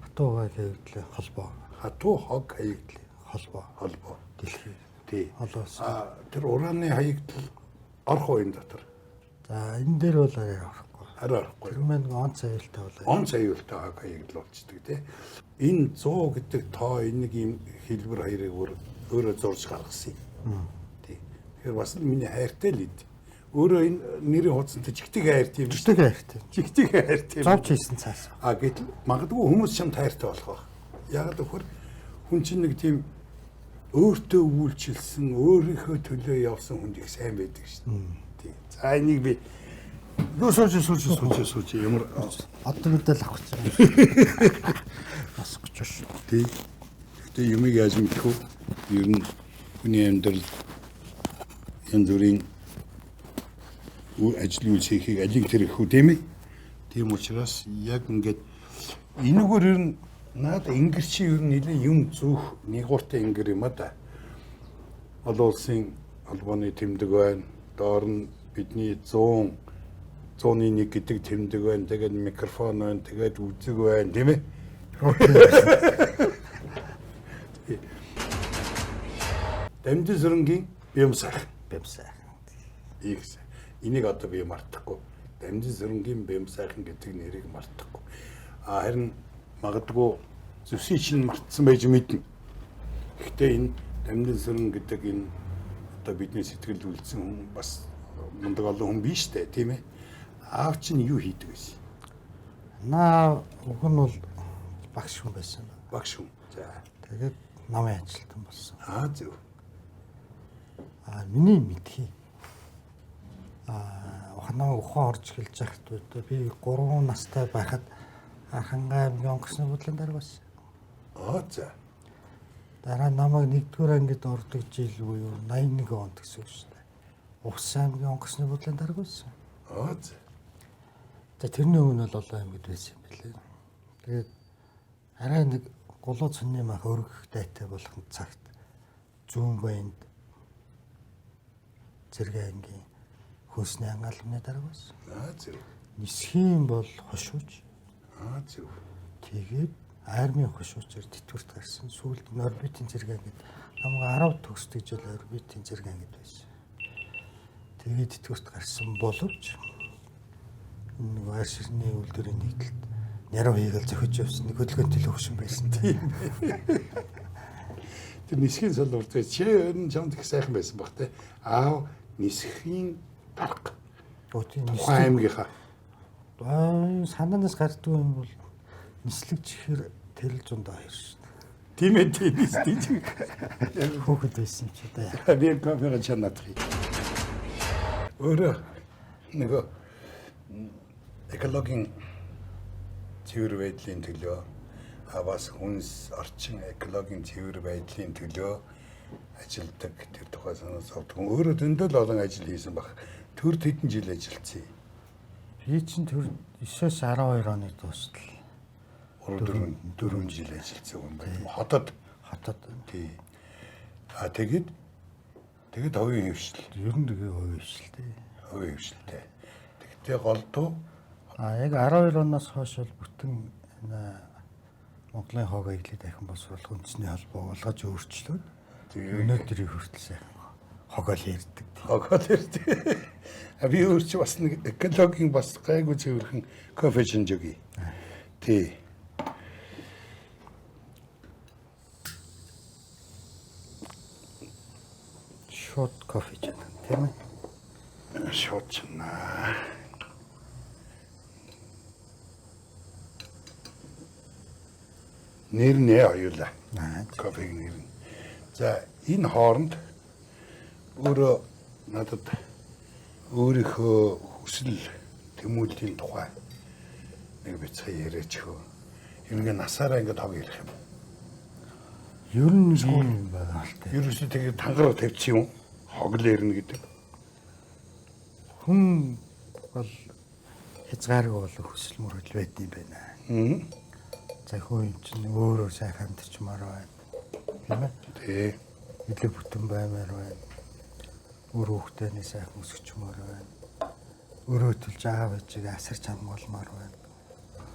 хатуу хог хаягдлын холбоо. Хатуу хог хаягдлын холбоо. Холбоо. Дэлхий. Тий. Олон улсын. Тэр ураны хаягдал орох уу энэ дотор? За энэ дээр бол арай орохгүй. Арай орохгүй. Тэр маань онц аюултай болоо. Онц аюултай хог хаягдал болчдөг тий. Энэ 100 гэдэг тоо энийг ийм хэлбэр хоёрыг өөрөө зурж гаргасан юм. Тий. Тэгэхээр бас л миний хайртай л эд. Өөрөө энэ нэрийн хуудсантай чигтэг хайртай юм. Чигтэг хайртай. Чигтэг хайртай. Зовж хийсэн цаас. А гэтэл магадгүй хүмүүс чамд хайртай болох байх. Яг л өхөр хүн чинь нэг тийм өөртөө үйлчилсэн, өөрийнхөө төлөө явсан хүнд их сайн байдаг шүү дээ. Тий. За энийг би нөө сууж ямар одоо мэдэл авах гэж байна. Бас гэж шүү. Тий. Гэхдээ юмыг яаж мэдэх вэ? Ер нь хүний амьдрал янз бүрийн ажил үйлс хийхийг алийг тэр их үү тийм ээ? Тийм учраас яг ингээд энэгээр ер нь наад ингэр чи ер нь нэлээд юм зүүх нэгууртай ингэр юм а да. Олон улсын холбооны тэмдэг байна. Доор нь бидний 100 101 гэдэг тэмдэг байна. Тэгээд микрофон байна. Тэгээд үзэг байна, тийм ээ? Дамжин сүрэнгийн бям сайхан. Бям сайхан. Их сайн. Энийг одоо би мартахгүй. Дамжин сүрэнгийн бям сайхан гэдэг нэрийг мартахгүй. А харин магадгүй зүсийн чинь мартсан байж мэднэ. Гэхдээ энэ дамжин сүрэн гэдэг энэ одоо бидний сэтгэлд үлдсэн хүн бас мундаг олон хүн биш үү, тийм ээ? Аав чинь юу хийдэг вэ? Наа уг нь бол багш хүн байсан. Багш хүн. За. Тэгээд намын ажилтан болсон. Аа зөв. А миний мэдхий. А ухаан ухаан орж эхэлж байхад би 3 настай байхад Архангай аймгийн онгоцны бодлон дарга байсан. Аа за. Дараа намайг 1-р ангид ордог жил буюу 81 онд гэсэн үг шүү дээ. Увс аймгийн онгоцны бодлон дарга байсан. Аа за. За тэрний өмнө бол олон аймагт байсан юм билээ. Тэгээд арай нэг гулуу цонны мах өргөх дайтай болох цагт зүүн баянд зэрэг ангийн хөөсний ангаалмны дарга байсан. Аа зөв. Нисхийн бол хошууч. Аа зөв. Тэгээд армийн хошуучаар тэтгэврт гарсан. Сүүлд нь орбитын зэрэг ангид намайг 10 төгсдөг жил орбитын зэрэг ангид байсан. Тэгээд тэтгэврт гарсан боловч нэг арь ширний үйлдвэрийн нэгдэлд нярав хийгээл зохиж явсан нэг хөдөлгөөнтэй л хөгшин байсан. Тийм. Тэр нисхийн салбар дээр чи ер нь чамд их сайхан байсан баг те. Аав нисхийн дарга. Тийм Тухайн аймгийнхаа. Аа, санаанаас гардгүй юм бол нислэг чихэр тэрэл зундаа хоёр шүү дээ. Тийм ээ, тийм тийм. Хүүхэд байсан юм чи одоо. Би кофега чанаад хий. Өөрөө нөгөө экологийн цэвэр байдлын төлөө бас хүнс орчин экологийн цэвэр байдлын төлөө ажилдаг, тэр тухай санаа зовдөг. Өөрөө зөндөл олон ажил хийсэн баг. Төр хэдэн жил ажилласан юм? Би чинь төр 9-оос 12 оны дуустал. 3 4 жил ажилласан юм байна. Хотод. Хотод. Тий. А тэгэд хувийн хвшил. Ер нь тэгээ хувийн хвшил тий. Хувийн хвшилтэй. Тэгтээ голдуу А яг 12 оноос хойш бол бүтэн энэ Монголын хог аяглыг дахин боловсруулах үндэсний холбоо болгож өөрчлөөд өнөөдрийг хүртэл сайхан хогоол ярьдаг. Хогоол ярьдаг. А би өөр чи бас нэг экологийн бас гайгүй цэвэрхэн кофе шинж өгье. Тий. Шууд кофе чана, тийм ээ? Шууд чана. Нэр нэ оюула. Кофег нэр нь. За энэ хооронд өөрөө надад өөрийнхөө хүсэл тэмүүллийн тухай нэг бяцхан яриач хөө. Ер нь насаараа ингээд хог ярих юм. Ер нь юм байгаа л тээ. Ерөөсөө тэгээд тангараа тавьчих юм. Хог л ярина гэдэг. Хүн бол хязгааргүй бол хүсэл мөрөдөл байд юм байна. За хүн юм чинь өөрөө сайхан амьдарчмаар байна. Тийм ээ? Тий. Илүү бүтэн баймаар байна. Өөр хүүхдээний сайхан өсгчмөр байна. Өөрөө төлж аав ээжигээ асарч хамгаалмаар байна.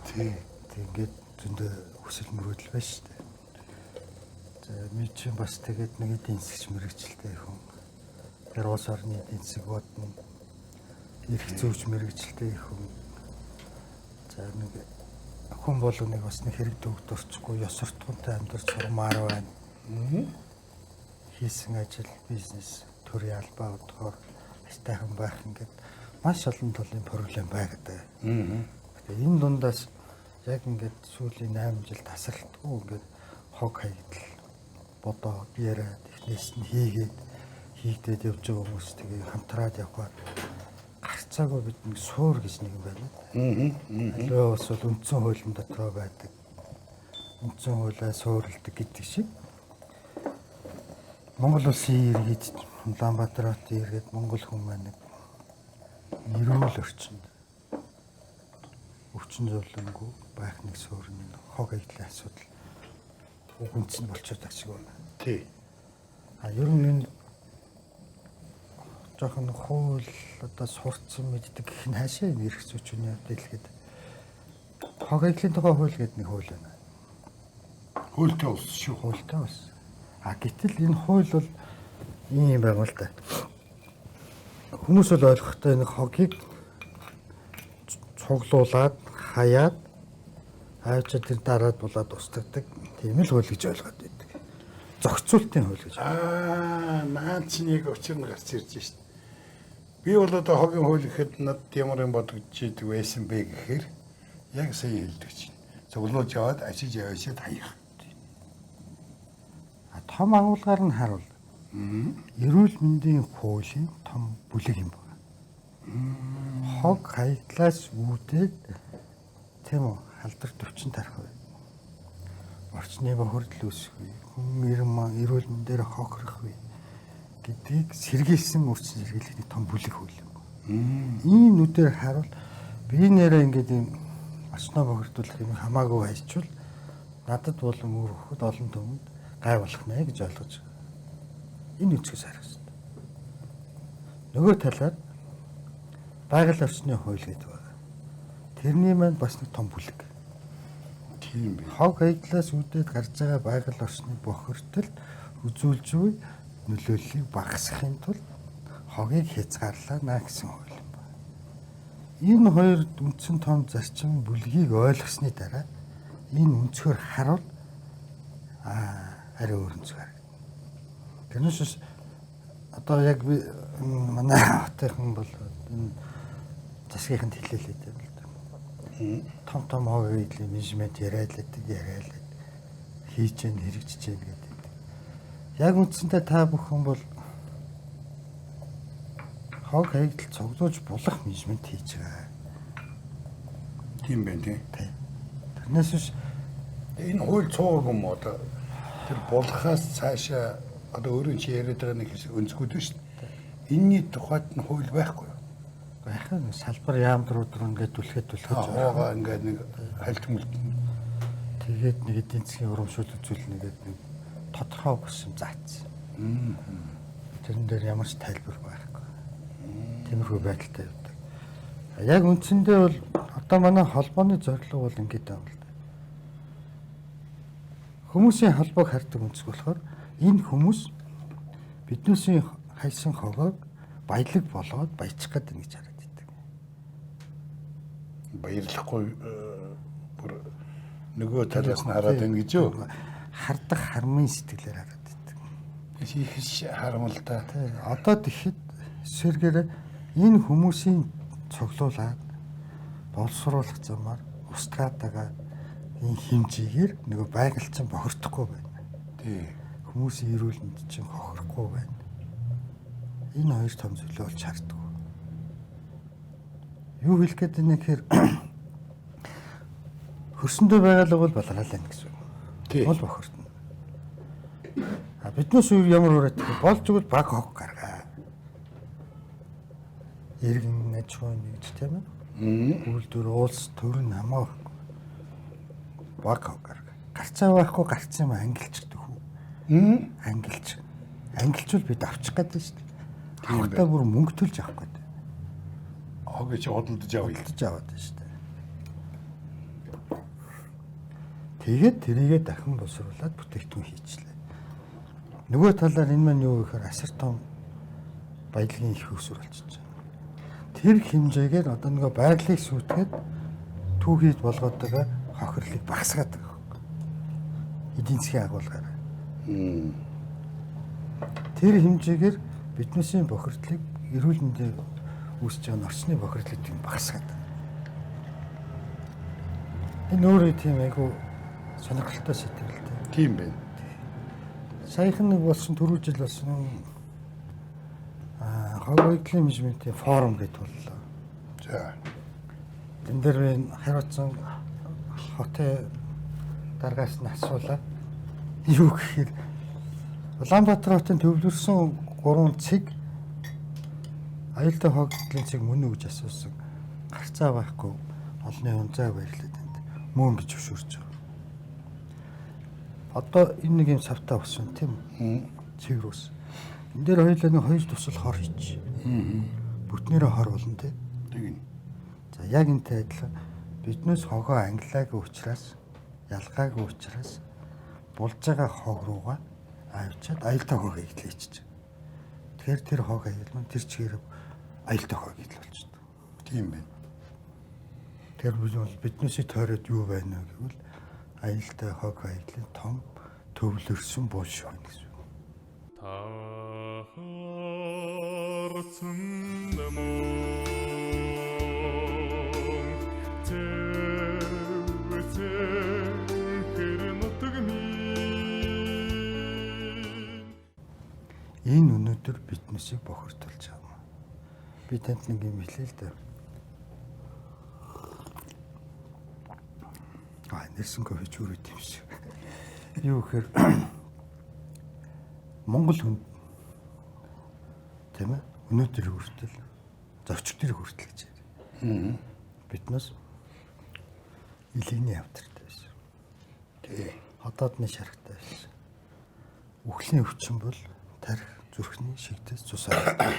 Тий. Тэг ингээд зөндөө хүсэл мөрөөдөл байна шүү дээ. За ми чинь бас тэгээд нэг эдийн засгч мэрэгчлээ хүн. Тэр улс орны эдийн засаг бодно. Эрх зүйч мэрэгчлээ хүн. За нэг хүн болгоныг бас нэг хэрэг дүүгд орчихгүй ёс суртахуунтай амьдарч сурмаар байна. Хийсэн ажил, бизнес, төрийн албаа бодохоор аятайхан байх ингээд маш олон төрлийн проблем байдаг. Тэгээ энэ дундаас яг ингээд сүүлийн 8 жил тасралтгүй ингээд хог хаягдал бодоод яриад эхнээс нь хийгдээд явж байгаа хүмүүс тэгээ хамтраад явхаар гарцаагүй бид нэг суур гэж нэг юм байна. Аливаа улс бол үндсэн хуулийн дотроо байдаг. Үндсэн хуулиа суурилдаг гэдэг шиг Монгол улсын иргэд, Улаанбаатар хотын иргэд, Монгол хүн маань нэг эрүүл орчинд өвчин зовлонгүй байх нэг суурин хог аяглын асуудал уг үндсэн болчиход байгаа шиг байна. Тий. А ер нь энэ жоохон хууль одоо сурцсан мэддэг гэх нь хаашаа энэ эрх зүйчний хувьд хэлэхэд хог аяглын тухай хууль гэдэг нэг хууль байна. Хуультай улс шүү. Хуультай улс. А гэтэл энэ хууль бол ийм байгаа л да. Хүмүүс бол ойлгохдоо энэ хогийг цуглуулад хаяад аавчаа тэр дараад булаад устгадаг тийм л хууль гэж ойлгоод байдаг. Зохицуултын хууль гэж. Аа, наа чинь яг учир нь гарч ирж шít. Би бол одоо хогийн хууль гэхэд надад ямар юм бодогдож идэг байсан бэ гэхээр яг сая хэлдэг чинь. Цуглуулж яваад ачиж яваашаад хаях. А том агуулгаар нь харуул. Эрүүл мэндийн хуулийн том бүлэг юм байна. Хог хаягдлаас үүдээд тийм үү халдвар төвчин тарах бай. Орчны бохирдол үүсэх үе, хүн эрүүл мэндээр хохирох үе гэдгийг сэргийлсэн үрчин сэргийлэх нэг том бүлэг хууль юм. Ийм нүдээр харуул би нэрээ ингээд ийм орчноо бохирдуулах юм хамаагүй хайчвал надад болон өөр хөхөд олон түмэнд гай болох нэ гэж ойлгож энэ өнцгөөс харах хэрэгтэй. Нөгөө талаар байгаль орчны хууль гэдэг байна. Тэрний маань бас нэг том бүлэг. Тийм бэ. Хог хаягдлаас үүдээд гарч байгаа байгаль орчны бохирдолд үзүүлж буй нөлөөллийг багасгахын тулд хогийг хязгаарлаа гэсэн хууль юм байна. Энэ хоёр үндсэн том зарчим бүлгийг ойлгосны дараа энэ өнцгөр харуул арай өөр өнцгөр харагдана. Тэрнээс одоо яг би манай хотынхан бол энэ засгийнханд хэлээлээ дээ л да. Том том хог хэйдлийн менежмент яриад л байдаг, яриад л хийж гэн хэрэгжиж гэн гэдэг. Яг үндсэндээ та бүхэн бол хог хаягдал цуглуулж булах менежмент хийж байгаа. Тийм байна тий. Тэрнээс биш энэ хууль цууг юм уу одоо тэр булахаас цаашаа одоо өөрөө чи яриад байгаа нэг хэсэг өнцгүүд байна шүү дээ. Энийний тухайд нь хууль байхгүй юу? Байх нь салбар яам руу дөрөв ингээд түлхэд түлхэж хуугаа ингээд нэг хальт мүлт. Тэгээд нэг эдийн засгийн урамшуул үзүүлнэ гэдэг нэг тодорхой бус юм заасан. Тэрэн дээр ямар ч тайлбар байхгүй. Тиймэрхүү байдалтай явдаг. Яг үндсэндээ бол одоо манай холбооны зорилго бол ингэж байгаа юм л да. Хүмүүсийн холбоог хардаг өнцөг болохоор энэ хүмүүс биднээсийн хайсан хогоог баялаг болгоод баяжих гэдэг гэж хараад идэг. Баярлахгүй бүр нөгөө талаас нь хараад байна гэж юу? Хардах хармын сэтгэлээр хараад идэг. Их харамл та. Одоо тэгэхэд сэргээрээ энэ хүмүүсийн цуглуулад боловсруулах замаар устгаад байгаа энэ хэмжээгээр нөгөө байгаль чинь бохирдохгүй байна. Тий. Хүмүүсийн эрүүл мэнд чинь хохирохгүй байна. Энэ хоёр том зүйлээ олж харддаг. Юу хэлэх гээд байна гэхээр хөрсөндөө байгаль бол балгаал байна гэсэн үг. Тий. Бол бохирдно. А биднээс ямар ураад гэх болж игэл баг хог гаргаа. Иргэн аж ахуйн нэгж тийм ээ. Үйлдвэр улс төр нь хамаа байхгүй. Баг хог гаргаа. Гарцаа байхгүй гарцсан юм ангилчдаг хүү. Ангилч. Ангилчвал бид авчих гэдэг шүү дээ. Авахтаа бүр мөнгө төлж авах гэдэг. Хог чи худалдаж авъя. Худалдаж аваад байна шүү дээ. Тэгээд тэрийгэ дахин боловсруулад бүтээгдэхүүн хийчлээ. Нөгөө талаар энэ маань юу гэхээр асар том баялагын их өсвөр болчихж байна. Тэр хэмжээгээр одоо нөгөө байгалыг сүйтгэхэд түүхийд болгоод байгаа хохирлыг багасгаад байгаа байхгүй. Эдийн засгийн агуулгаар. Тэр хэмжээгээр биднээсийн бохирдлыг эрүүл мэндийн үүсэж байгаа орчны бохирдлыг тийм багасгаад байна. Энэ өөрөө тийм айгу сонирхолтой сэдв л дээ. Тийм байна. Саяхан нэг болсон түрүү жил болсон хог хаягдлын менежментийн форум гэдэг боллоо. За. Тэн дээр би хариуцсан хотын даргаас нь асуулаа. Юу гэхээр Улаанбаатар хотын төвлөрсөн 3 цэг аюултай хогдлын цэг мөн үү гэж асуусан. Гарцаа байхгүй олонны унзаа баярлаад танд мөн гэж зөвшөөрч байгаа. Одоо энэ нэг юм савтаа болсон тийм үү? Цэг рүүс. Энэ дээр хоёулаа нэг хоёр тусал хор хийж. Бүтнээрээ хор болно тийм. Тэгнь. За яг энтэй адилхан биднээс хогоо ангилаагүй учраас ялгаагүй учраас булж байгаа хог руугаа авчиад аюултай хог хийглээчих. Тэгэхээр тэр хог аюул маань тэр чигээр аюултай хог хийгдэл болчихдог. Тийм байна. Тэр бол биднээсээ тойроод юу байна вэ гэвэл аюултай хог аюулын том төвлөрсөн булш байна гэсэн үг. Таарсан мөн цэвэр нутаг минь. Энэ өнөөдөр биднээсийг бохирдуулж байгаа юм. Би танд нэг юм хэлээ л дээ. Нэрсэн кофе ч өөрөө тийм шиг. Юу гэхээр Монгол хүн тийм ээ өнөөдөр хүртэл зочид төр хүртэл гэж яриа. Биднээс илэгний авдартай байсан. Тий. Хотоодны шаргатай байсан. Үхлийн өвчин бол тарих зүрхний шигдээс цусаа.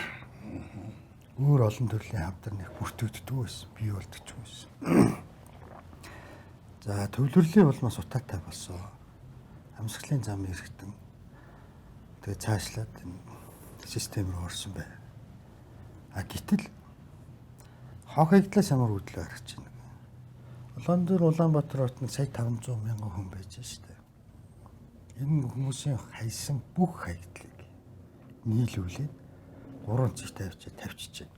Өөр олон төрлийн хавдар нэг бүртгэгддэг байсан, бий болдог байсан. За төвлөрлийн улмаас утаатай болсон. Амьсгалын зам эргэтэн. Тэгээ цаашлаад энэ систем рүү орсон байна. А гэтэл хог хаягдлаас ямар үдлээ гарч байна. Улаанбаатар Улаанбаатар хотод сая 500 мянган хүн байж штэ. Энэ хүмүүсийн хайсан бүх хаягдлыг Нийлүүлээд 3 цэгт авчиж тавьчихжээ.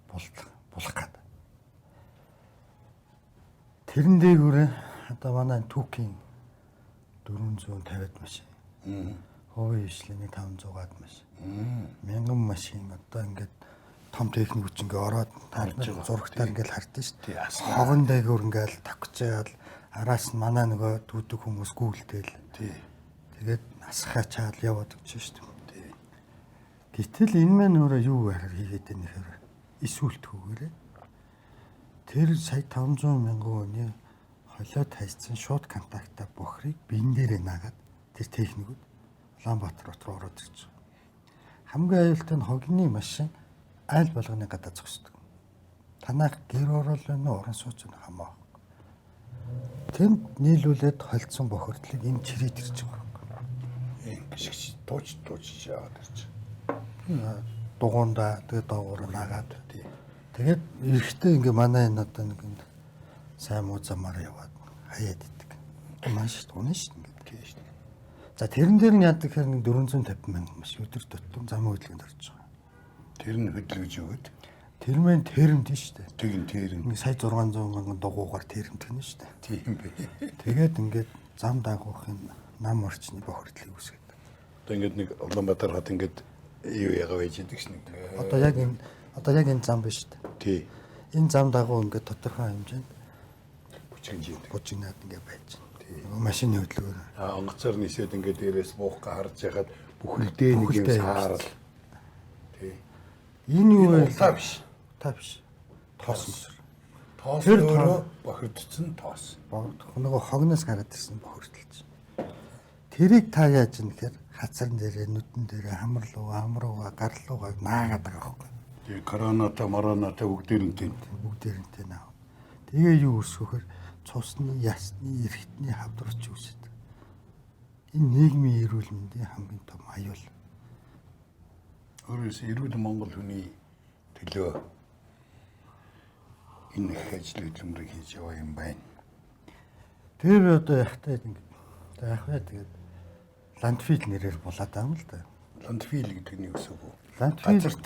Булах гад. Тэрэн дээгүүрээ одоо манай түүхийн 450-ад машин. Хувийн хвшлийн 500-аад машин. 1000 машин одоо ингээд том техникүүд ч ингээ ороод таарна зурагтаар ингээл хардсан шүү дээ. Хогон дээгүүр ингээл тавьчихаал араас нь манай нөгөө дүүдэг хүмүүс гүйлтэл. Тэгээд асхаа чаал яваад өгч шүү дээ. Гэтэл энэ маань өөрөө юу хийгээд байна гэхээр эсүүлтгүүгээрээ тэр сая 500 мянган хүний холиод хайцсан шууд контактаа бохрыг бин дээрээ наагаад тэр техникүүд Улаанбаатар хот руу ороод ирж байгаа. Хамгийн аюултай нь хогны машин айл болгоны гадаа зогсдог. Танайх гэр орол байна уу, орон сууц байна хамаа. Тэнд нийлүүлээд холцсон бохирдлыг энэ чирээд ирж байгаа юм. Гიშгч тууч тууч яваад ирж. Дугуунда тэгээ доогуур наагаад. Тэгээд эрэхтэй ингээ манай энэ одоо нэг сайн муу замаар яваад хаяад идэг. Маш унаа шүү дээ ингээ. Тийм шүү дээ. За тэрэн дээр нь яадаг гэхээр нэг 450 мянган маш өдөр тутам замын хөдөлгөөнд орж байгаа. Тэр нь хөдөлгөж өгöd. Тэр мэн тэрэмт шүү дээ. Тэгин тэрэм. Нэг сая 600 мянган дугуугаар тэрэмтгэнэ шүү дээ. Тийм бэ. Тэгээд ингээд зам дагуухын нам орчны бохирдлыг үүсгээд. Одоо ингээд нэг Улаанбаатар хот ингээд юу ягаа байж идэг ш нэг. Одоо яг энэ зам биш шүү дээ. Тий. Энэ зам дагуу ингээд тодорхой хэмжээнд Бүжигнж идэг. Бүжигнаад ингээд байж байна. Нөгөө машины хөдөлгөөн. Аа онгоцоор нисээд ингээд дээрээс буух га харж яхад бүхэлдээ нэг юм саарл. Тий. Энэ юу вэ? Утаа биш. Утаа биш. Тоос мөсөр. Тоос Тэр өөрөө бохирдсон тоос. Нөгөө хогноос гараад ирсэн бохирдолч. Тэрийг та яаж юм гэхээр хацарн дээрээ, нүдэн дээрээ, хамар руугаа, ам руугаа, гар руугаа наагаад байгаа байхгүй. Тэгээ коронатай, моронатай бүгдээр нь тэнд. Бүгдээр нь тэнд аав. Тэгээ юу өсгөхөр цусны, ясны, эрхтний хавдрч үүсдэг. Энэ нийгмийн эрүүл мэндийн хамгийн том аюул. Өөрөөс эрүүл Монгол хүний төлөө энэ их ажил хөдөлмөрийг хийж яваа юм байна. Тэр би одоо яхтай ингэ яах вэ тэгээд ландфил нэрээр булаад байгаа юм л да. Ландфил гэдэг нь юу гэсэн үг вэ? Ландфил Газарт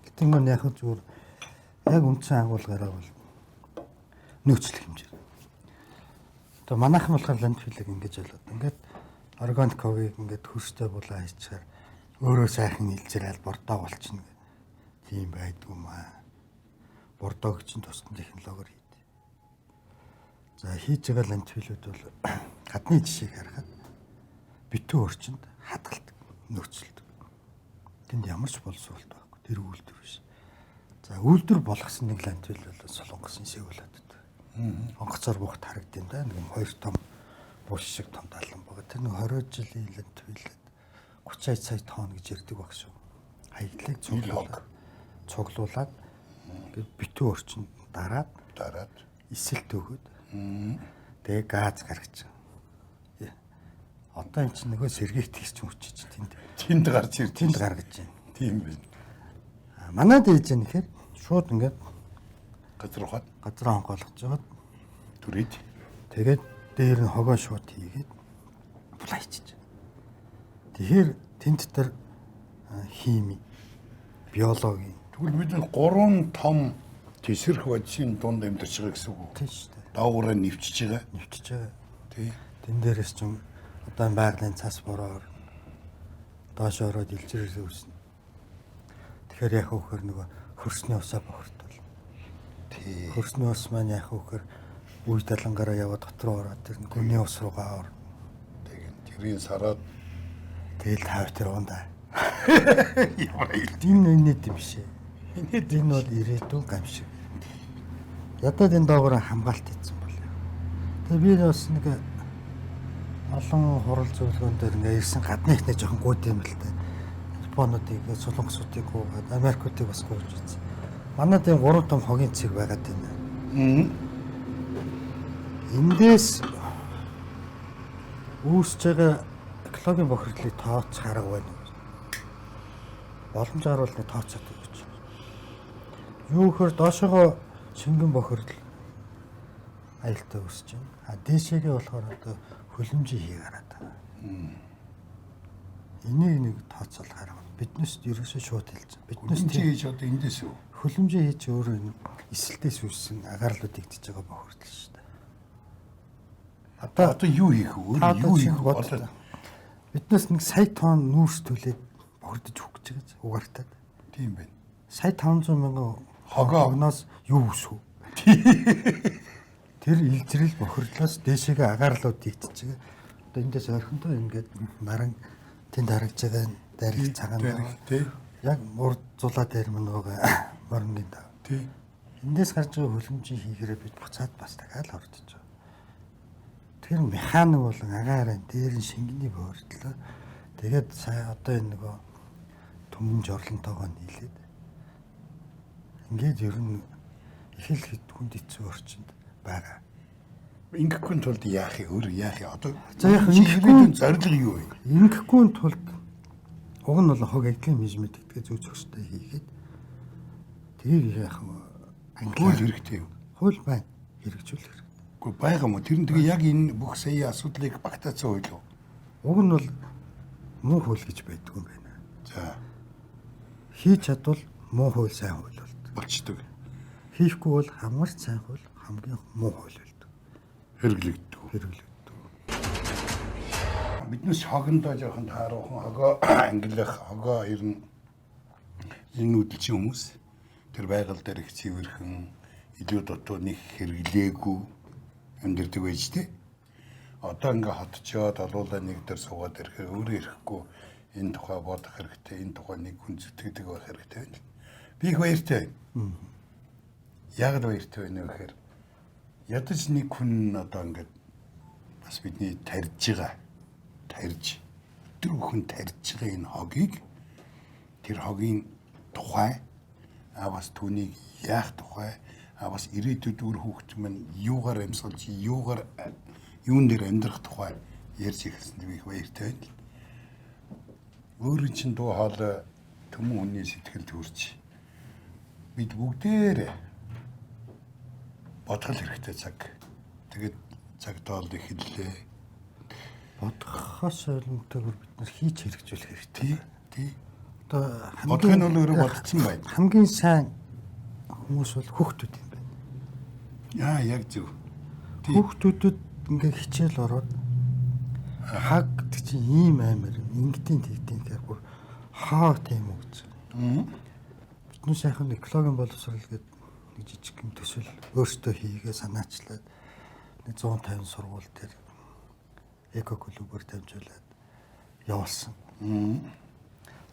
гэдэг нь яг зүгээр яг үндсэн агуулгаараа бол нөөцлөх хэмжээ. Одоо манайхан болохоор ландфилийг ингэж ойлгоод ингээд органик ховыг ингээд хөрстэй булаа хийчихээр өөрөө сайхан илжрээл бордоо болчихно гэх. Тийм байдгүй маа. Бордоог чинь тусдан технологиор хийдэг. За хийж байгаа ландфилүүд бол гадны жишээг харахад битүү орчинд хадгалдаг, нөөцлөдөг. Тэнд ямар ч боловсролт байхгүй. Тэр үйлдвэр биш. За үйлдвэр болгосон нэг ландфил бол Солонгосын Сеул хотод. Онгоцоор буухт харагдсан юм да. Нэг юм хоёр том буш шиг том далан байгаа. Тэр нэг 20 жилийн ландфилд 30 сая тонн гэж ярьдаг баг шүү. Хаягдлыг цуглуулад ингээд битүү орчинд дараад эсэлт өгөөд тэгээ газ гаргаж байгаа. Одоо эн чинь нөгөө сэргийгт хийч хүч чинь тэнд гарч ир тэнд гаргаж байна. Тийм байна. Манад ээж юм гэхээр шууд ингээд газар ухаад газар онгойлгож жагаад түрээд тэгээд дээр нь хогоо шууд хийгээд булаа хийчих. Тэгэхээр тэнд дотор хими, биологи. Тэгвэл бид нар гурван том тесрэх бодисын дунд амьдарч байгаа гэсэн үг үү? Тийм шүү дээ. Доогоороо нэвчж байгаа. Нэвчж байгаа. Тий. Тэн дээрээс ч одоо байгалийн цас бороор доош ороод илжирээс үүснэ. Тэгэхээр яг хөөхөр нөгөө хөрсний усаа бохирдвол. Тий. Хөрсний ус маань яг хөөхөр үе далангаараа яваад дотор руу ороод тэр гүний ус руугаа орно. Тэгин тэрийн сараад тэгэл тав тэр ундаа. Ямар аюул. Энэ инээд юм биш ээ. Инээд энэ бол ирээдүйн гамшиг. Ядаад энэ доогоор хамгаалт хийсэн бол. Тэгээ би бас нэг олон хурал зөвлөгөөн дээр ингээ ирсэн гадны ихнээ жоохон гүйд юм л та. Японуудыг, Солонгосуудыг гуугаад, Америкуудыг бас гууж үзсэн. Манайд энэ гурван том хогийн цэг байгаад байна. Эндээс үүсэж байгаа экологийн бохирдлыг тооцох арга байна уу? Боломжоор бол нэг тооцоод өгч. Юу гэхээр доошогоо шингэн бохирдол аюултай үүсэж байна. А дээшээгээ болохоор одоо хөлөмжийн хий гараад байгаа. Энийг нэг тооцоолох арга. Биднээс ерөөсөө шууд хэлж. Биднээс Хөлөмжийн хийж одоо эндээс үү? Хөлөмжийн хийж өөрөө энэ эсэлтээс үүссэн агаарлууд игдэж байгаа бохирдол шүү дээ. Одоо юу хийх вэ? Та Өөрөө одоо юу чинь хийх вэ? бод. Одоо Биднээс нэг сая тонн нүүрс түлээд бохирдож өгөх гэж байгаа угаартаад. тийм байна. Сая 500 мянган Хогоо. хогноос юу үүсв? Тэр илжрэл бохирдлоос дээшээгээ агаарлууд игдэж байгаа. Одоо эндээс ойрхондоо ингээд наран тэнд харагдж байгаа энэ дайрах цагаан Дайрах, тий. Яг урд зулаа дээр мөн байгаа моронгийн дав. Тий. Эндээс гарч байгаа хөлөмжийн хийхээрээ бид буцаад бас дахиад л ордож байгаа. Тэр механик болон агаарын дээр нь шингэний бохирдлоо. Тэгээд сая одоо энэ нөгөө түмэн жорлонтойгоо нийлээд ингээд ер нь их л хэд хүнд хэцүү орчинд байгаа. Ингэхгүй тулд яах юм? Өөр яах юм? Одоо За, яг чи ингэхгүй- ирээдүйн зорилго юу вэ? Ингэхгүй тулд уг нь бол хог агдлын менежмент гэдгээ зөв зохистой хийгээд тэрийг яах вэ? Хууль хэрэгтэй юу? Хууль байна. Хэрэгжүүлэх хэрэгтэй. Үгүй байгаа мó. Тэр нь тэгээ яг энэ бүх сая асуудлыг багтаацсан хууль уу? Уг нь бол муу хууль гэж байдаг юм байна. За, Хийж чадвал муу хууль сайн хууль болдог. болчдөг. Хийхгүй бол хамар ч сайн хууль хамгийн муу хууль болдог. Хэрэглэгддэг. Хэрэглэгддэг. Биднээс хогондоо жоохон тааруухан хогоо ангилах, хогоо ер нь энэ үдэлчин хүмүүс тэр байгаль дээр их цэвэрхэн илүү дутуу нэг хэрэглээгүй амьдэрдэг байж тээ. Одоо ингээ хотчоод олуулаа нэг дээр суугаад ирэхээр өөрөө ирэхгүй энэ тухай бодох хэрэгтэй, энэ тухай нэг хүн зүтгэдэг байх хэрэгтэй байна. Би их баяртай байна. Яг л баяртай байна вэ гэхээр ядаж нэг хүн одоо ингээд бас бидний тарж байгаа тарж өдөр бүхэн тарж байгаа энэ хогийг тэр хогийн тухай а бас түүнийг яах тухай а бас ирээдүйд үр хүүхэд минь юугаар амьсгалж юугаар юун дээр амьдрах тухай ярьж эхэлсэн би их баяртай байна. Өөрөө чинь дуу хоолой түмэн хүний сэтгэлд хүрч бид бүгдээрээ бодох л хэрэгтэй цаг. Тэгээд цаг тоол эхэллээ. Бодохоос ойлгомжтойгоор бид нар хийж хэрэгжүүлэх хэрэгтэй. Тий, тий. Одоо Бодох нь бол өөрөө бодцсон байна. Хамгийн сайн хүмүүс бол хүүхдүүд юм байна. Яа, яг зөв. Тий. Хүүхдүүдэд ингээ хичээл ороод хаг гэдэг чинь ийм амар юм. Ингэдийн тэгдийн гэхээр бүр хаа тийм үү гэж. Бидний сайхан экологийн боловсрол гэдэг нэг жижиг юм төсөл өөртөө хийгээ санаачлаад нэг 150 сургууль дээр эко клубээр дамжуулаад явуулсан.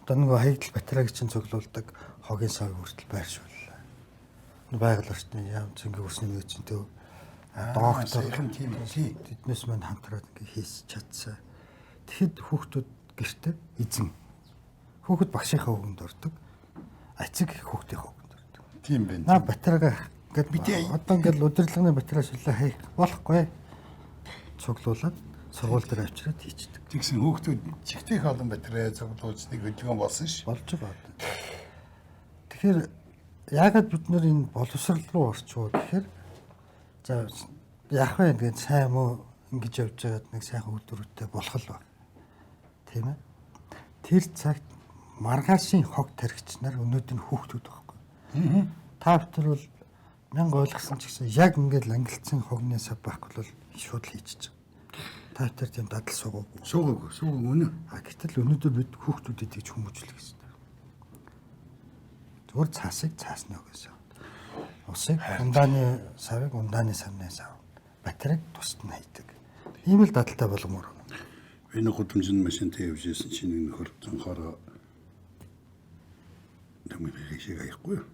Одоо нөгөө хаягдл батарейг чинь цуглуулдаг хогийн сав хүртэл байршууллаа. Байгаль орчны яам цэнгийн өрсний мэгжин төв доктор саяхан тийм тий. тэднээс мань хамтраад ингээ хийс чадсан. Тэгэхэд хүүхдүүд гэрте эзэн. Хүүхэд багшийнхаа үгэнд ордог. Ацэг хүүхдийнхээ үгэнд ордог. Тийм байна. Наа батарейгаа ингээд Бид- одоо ингээд удирдлагын батарей шилээ хайх болохгүй. Цуглуулад сургууль дээр авчираад хийчдэг. Тэгсэн хүүхдүүд чигтэх олон батарей цуглуулж нэг хөдөлгөөн болсон ш. Болж байгаа одоо. Тэгэхээр яагаад бид нэр энэ боловсрал руу орчихвоо гэхээр за яах вэ ингээд сайн муу ингэж явж байгаад нэг сайхан үйлдвэрүүдтэй болох л баг. Тийм ээ. Тэр цагт маргаашийн хог тархич нар өнөөдөр нь хүүхдүүд байхгүй. Та бүхэн бол мянга ойлгосон ч гэсэн яг ингээд ангилцсан хогны сав байхгүй бол шууд л хийчих. Та бүхэн тийм дадал суугаагүй. Суугаагүй, суугаагүй үнэ. А гэтэл өнөөдөр бид хүүхдүүдэд тэгж хүмүүжлэх ёстой. Зүгээр цаасыг цаасны өгөөс. Усыг ундааны савыг ундааны савны сав. Батарейг тусад нь хийдэг. Ийм л дадалтай болгомоор. Би нэг гудамжинд машинтай явж исэн чинь нэг нөхөр цонхороо тэмээ шиг аяхгүй юу.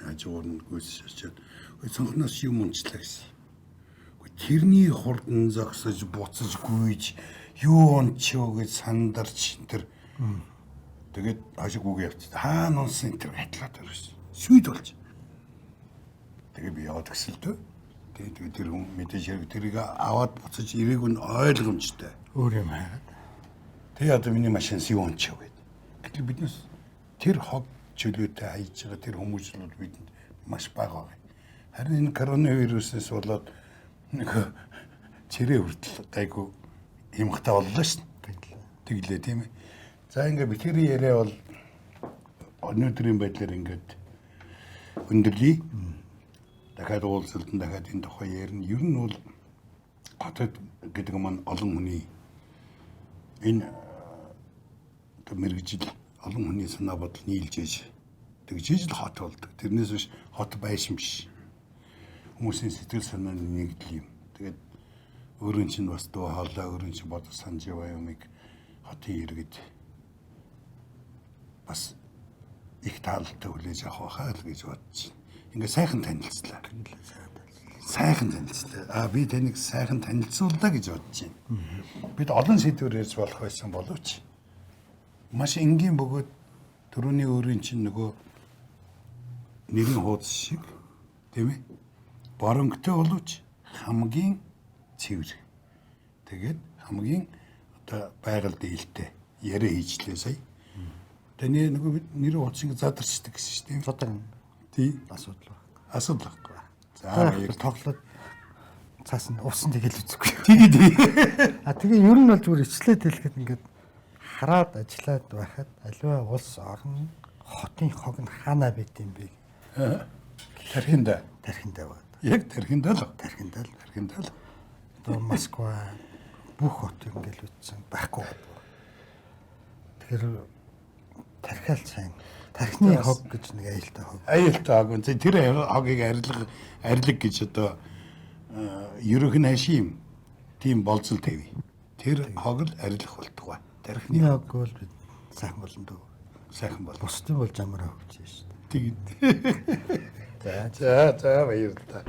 Хажуугаар нь гүйцэж очиад "Ой цонхноос юм унчлаа" гэсэн. Үгүй тэрний хурдан зогсож буцаж гүйж юу унчив гэж сандарч тэр тэгээд хашиг үгээ явчих. Хаана унсан тэр хатлаад өрсөн. Сүйд болж. Тэгээ би яваад гисэн л дөө. Тэгээд тэр хүн мэдээж хэрэг тэрийг аваад буцаж ирээг нь ойлгомжтой. Өөр юм хайгаад. Тэгээ одоо миний машинс юу унчив гэд. Гэтэл биднес тэр хог чөлөөтэй хайж байгаа тэр хүмүүжлүүд бидэнд маш бага байгаа. Харин энэ коронавирусээс болоод нэг чирээ хүртэл гайгүй юмхтай боллоо шин. Тэглээ. Тэглээ тийм ээ. За ингээ битэрийн яриа бол өнөөдрийн байдлаар ингээд өндөрлөе. Дахиад уулзалтан дахиад энэ тухай ярина. Ер нь бол хотод гэдэг маань олон хүний энэ одоо мэргэжил олон хүний санаа бодол нийлж ээж тэгжээж л хот болдог. Тэрнээс биш хот байшин биш. Хүмүүсийн сэтгэл санааны нэгдэл юм. Тэгээд өөрийн чинь бас дуу хоолой, өөрийн чинь бодол санаж яваа юмыг хотын иргэд бас их таалалтай хүлээж авах байхаа л гэж бодож байна. Ингээ сайхан танилцлаа. Сайхан танилцлаа. А би таныг сайхан танилцууллаа гэж бодож байна. Бид олон сэдвээр ярьж болох байсан боловч маш энгийн бөгөөд түрүүний өөрийн чинь нөгөө нэрийн хуудас шиг тийм ээ боронктой боловч хамгийн цэвэр. Тэгээд хамгийн одоо байгальд ээлтэй яриа хийжлээ сая. Таны нөгөө бид нэрийн хуудас ингэ задарчдаг гэсэн шүү дээ. Задарна. Тий. Асуудал байхгүй. Асуудал байхгүй. За За баяр. тоглоод цаас нь усан тэгэл үзэхгүй. Тэгээ тий. А тэгээ ер нь бол зүгээр ичлээд хэлэхэд ингээд хараад ажиллаад байхад аливаа улс орн хотын хог нь хаана байт юм бэ? Тархинда. Тархиндаа байна. Яг тархинда л. Тархиндаа л. Тархинда л. Одоо Москва бүх хот ингээл үтсэн байхгүй. Тэгэхээр тархиал сайн. Тархины хог гэж нэг аюултай хог. Аюултай хог. Үнэ тэр хогийг арилга арилга гэж одоо ерөөх нь хашийн юм. Тийм болцол тавь. Тэр хог л арилгах болтугай. Тархины Тархины хог бол бид сайхан болно дөө. сайхан бол. Бусдын бол жамраа хөгжиж шүү дээ. Тэгээд. За за баярлалаа.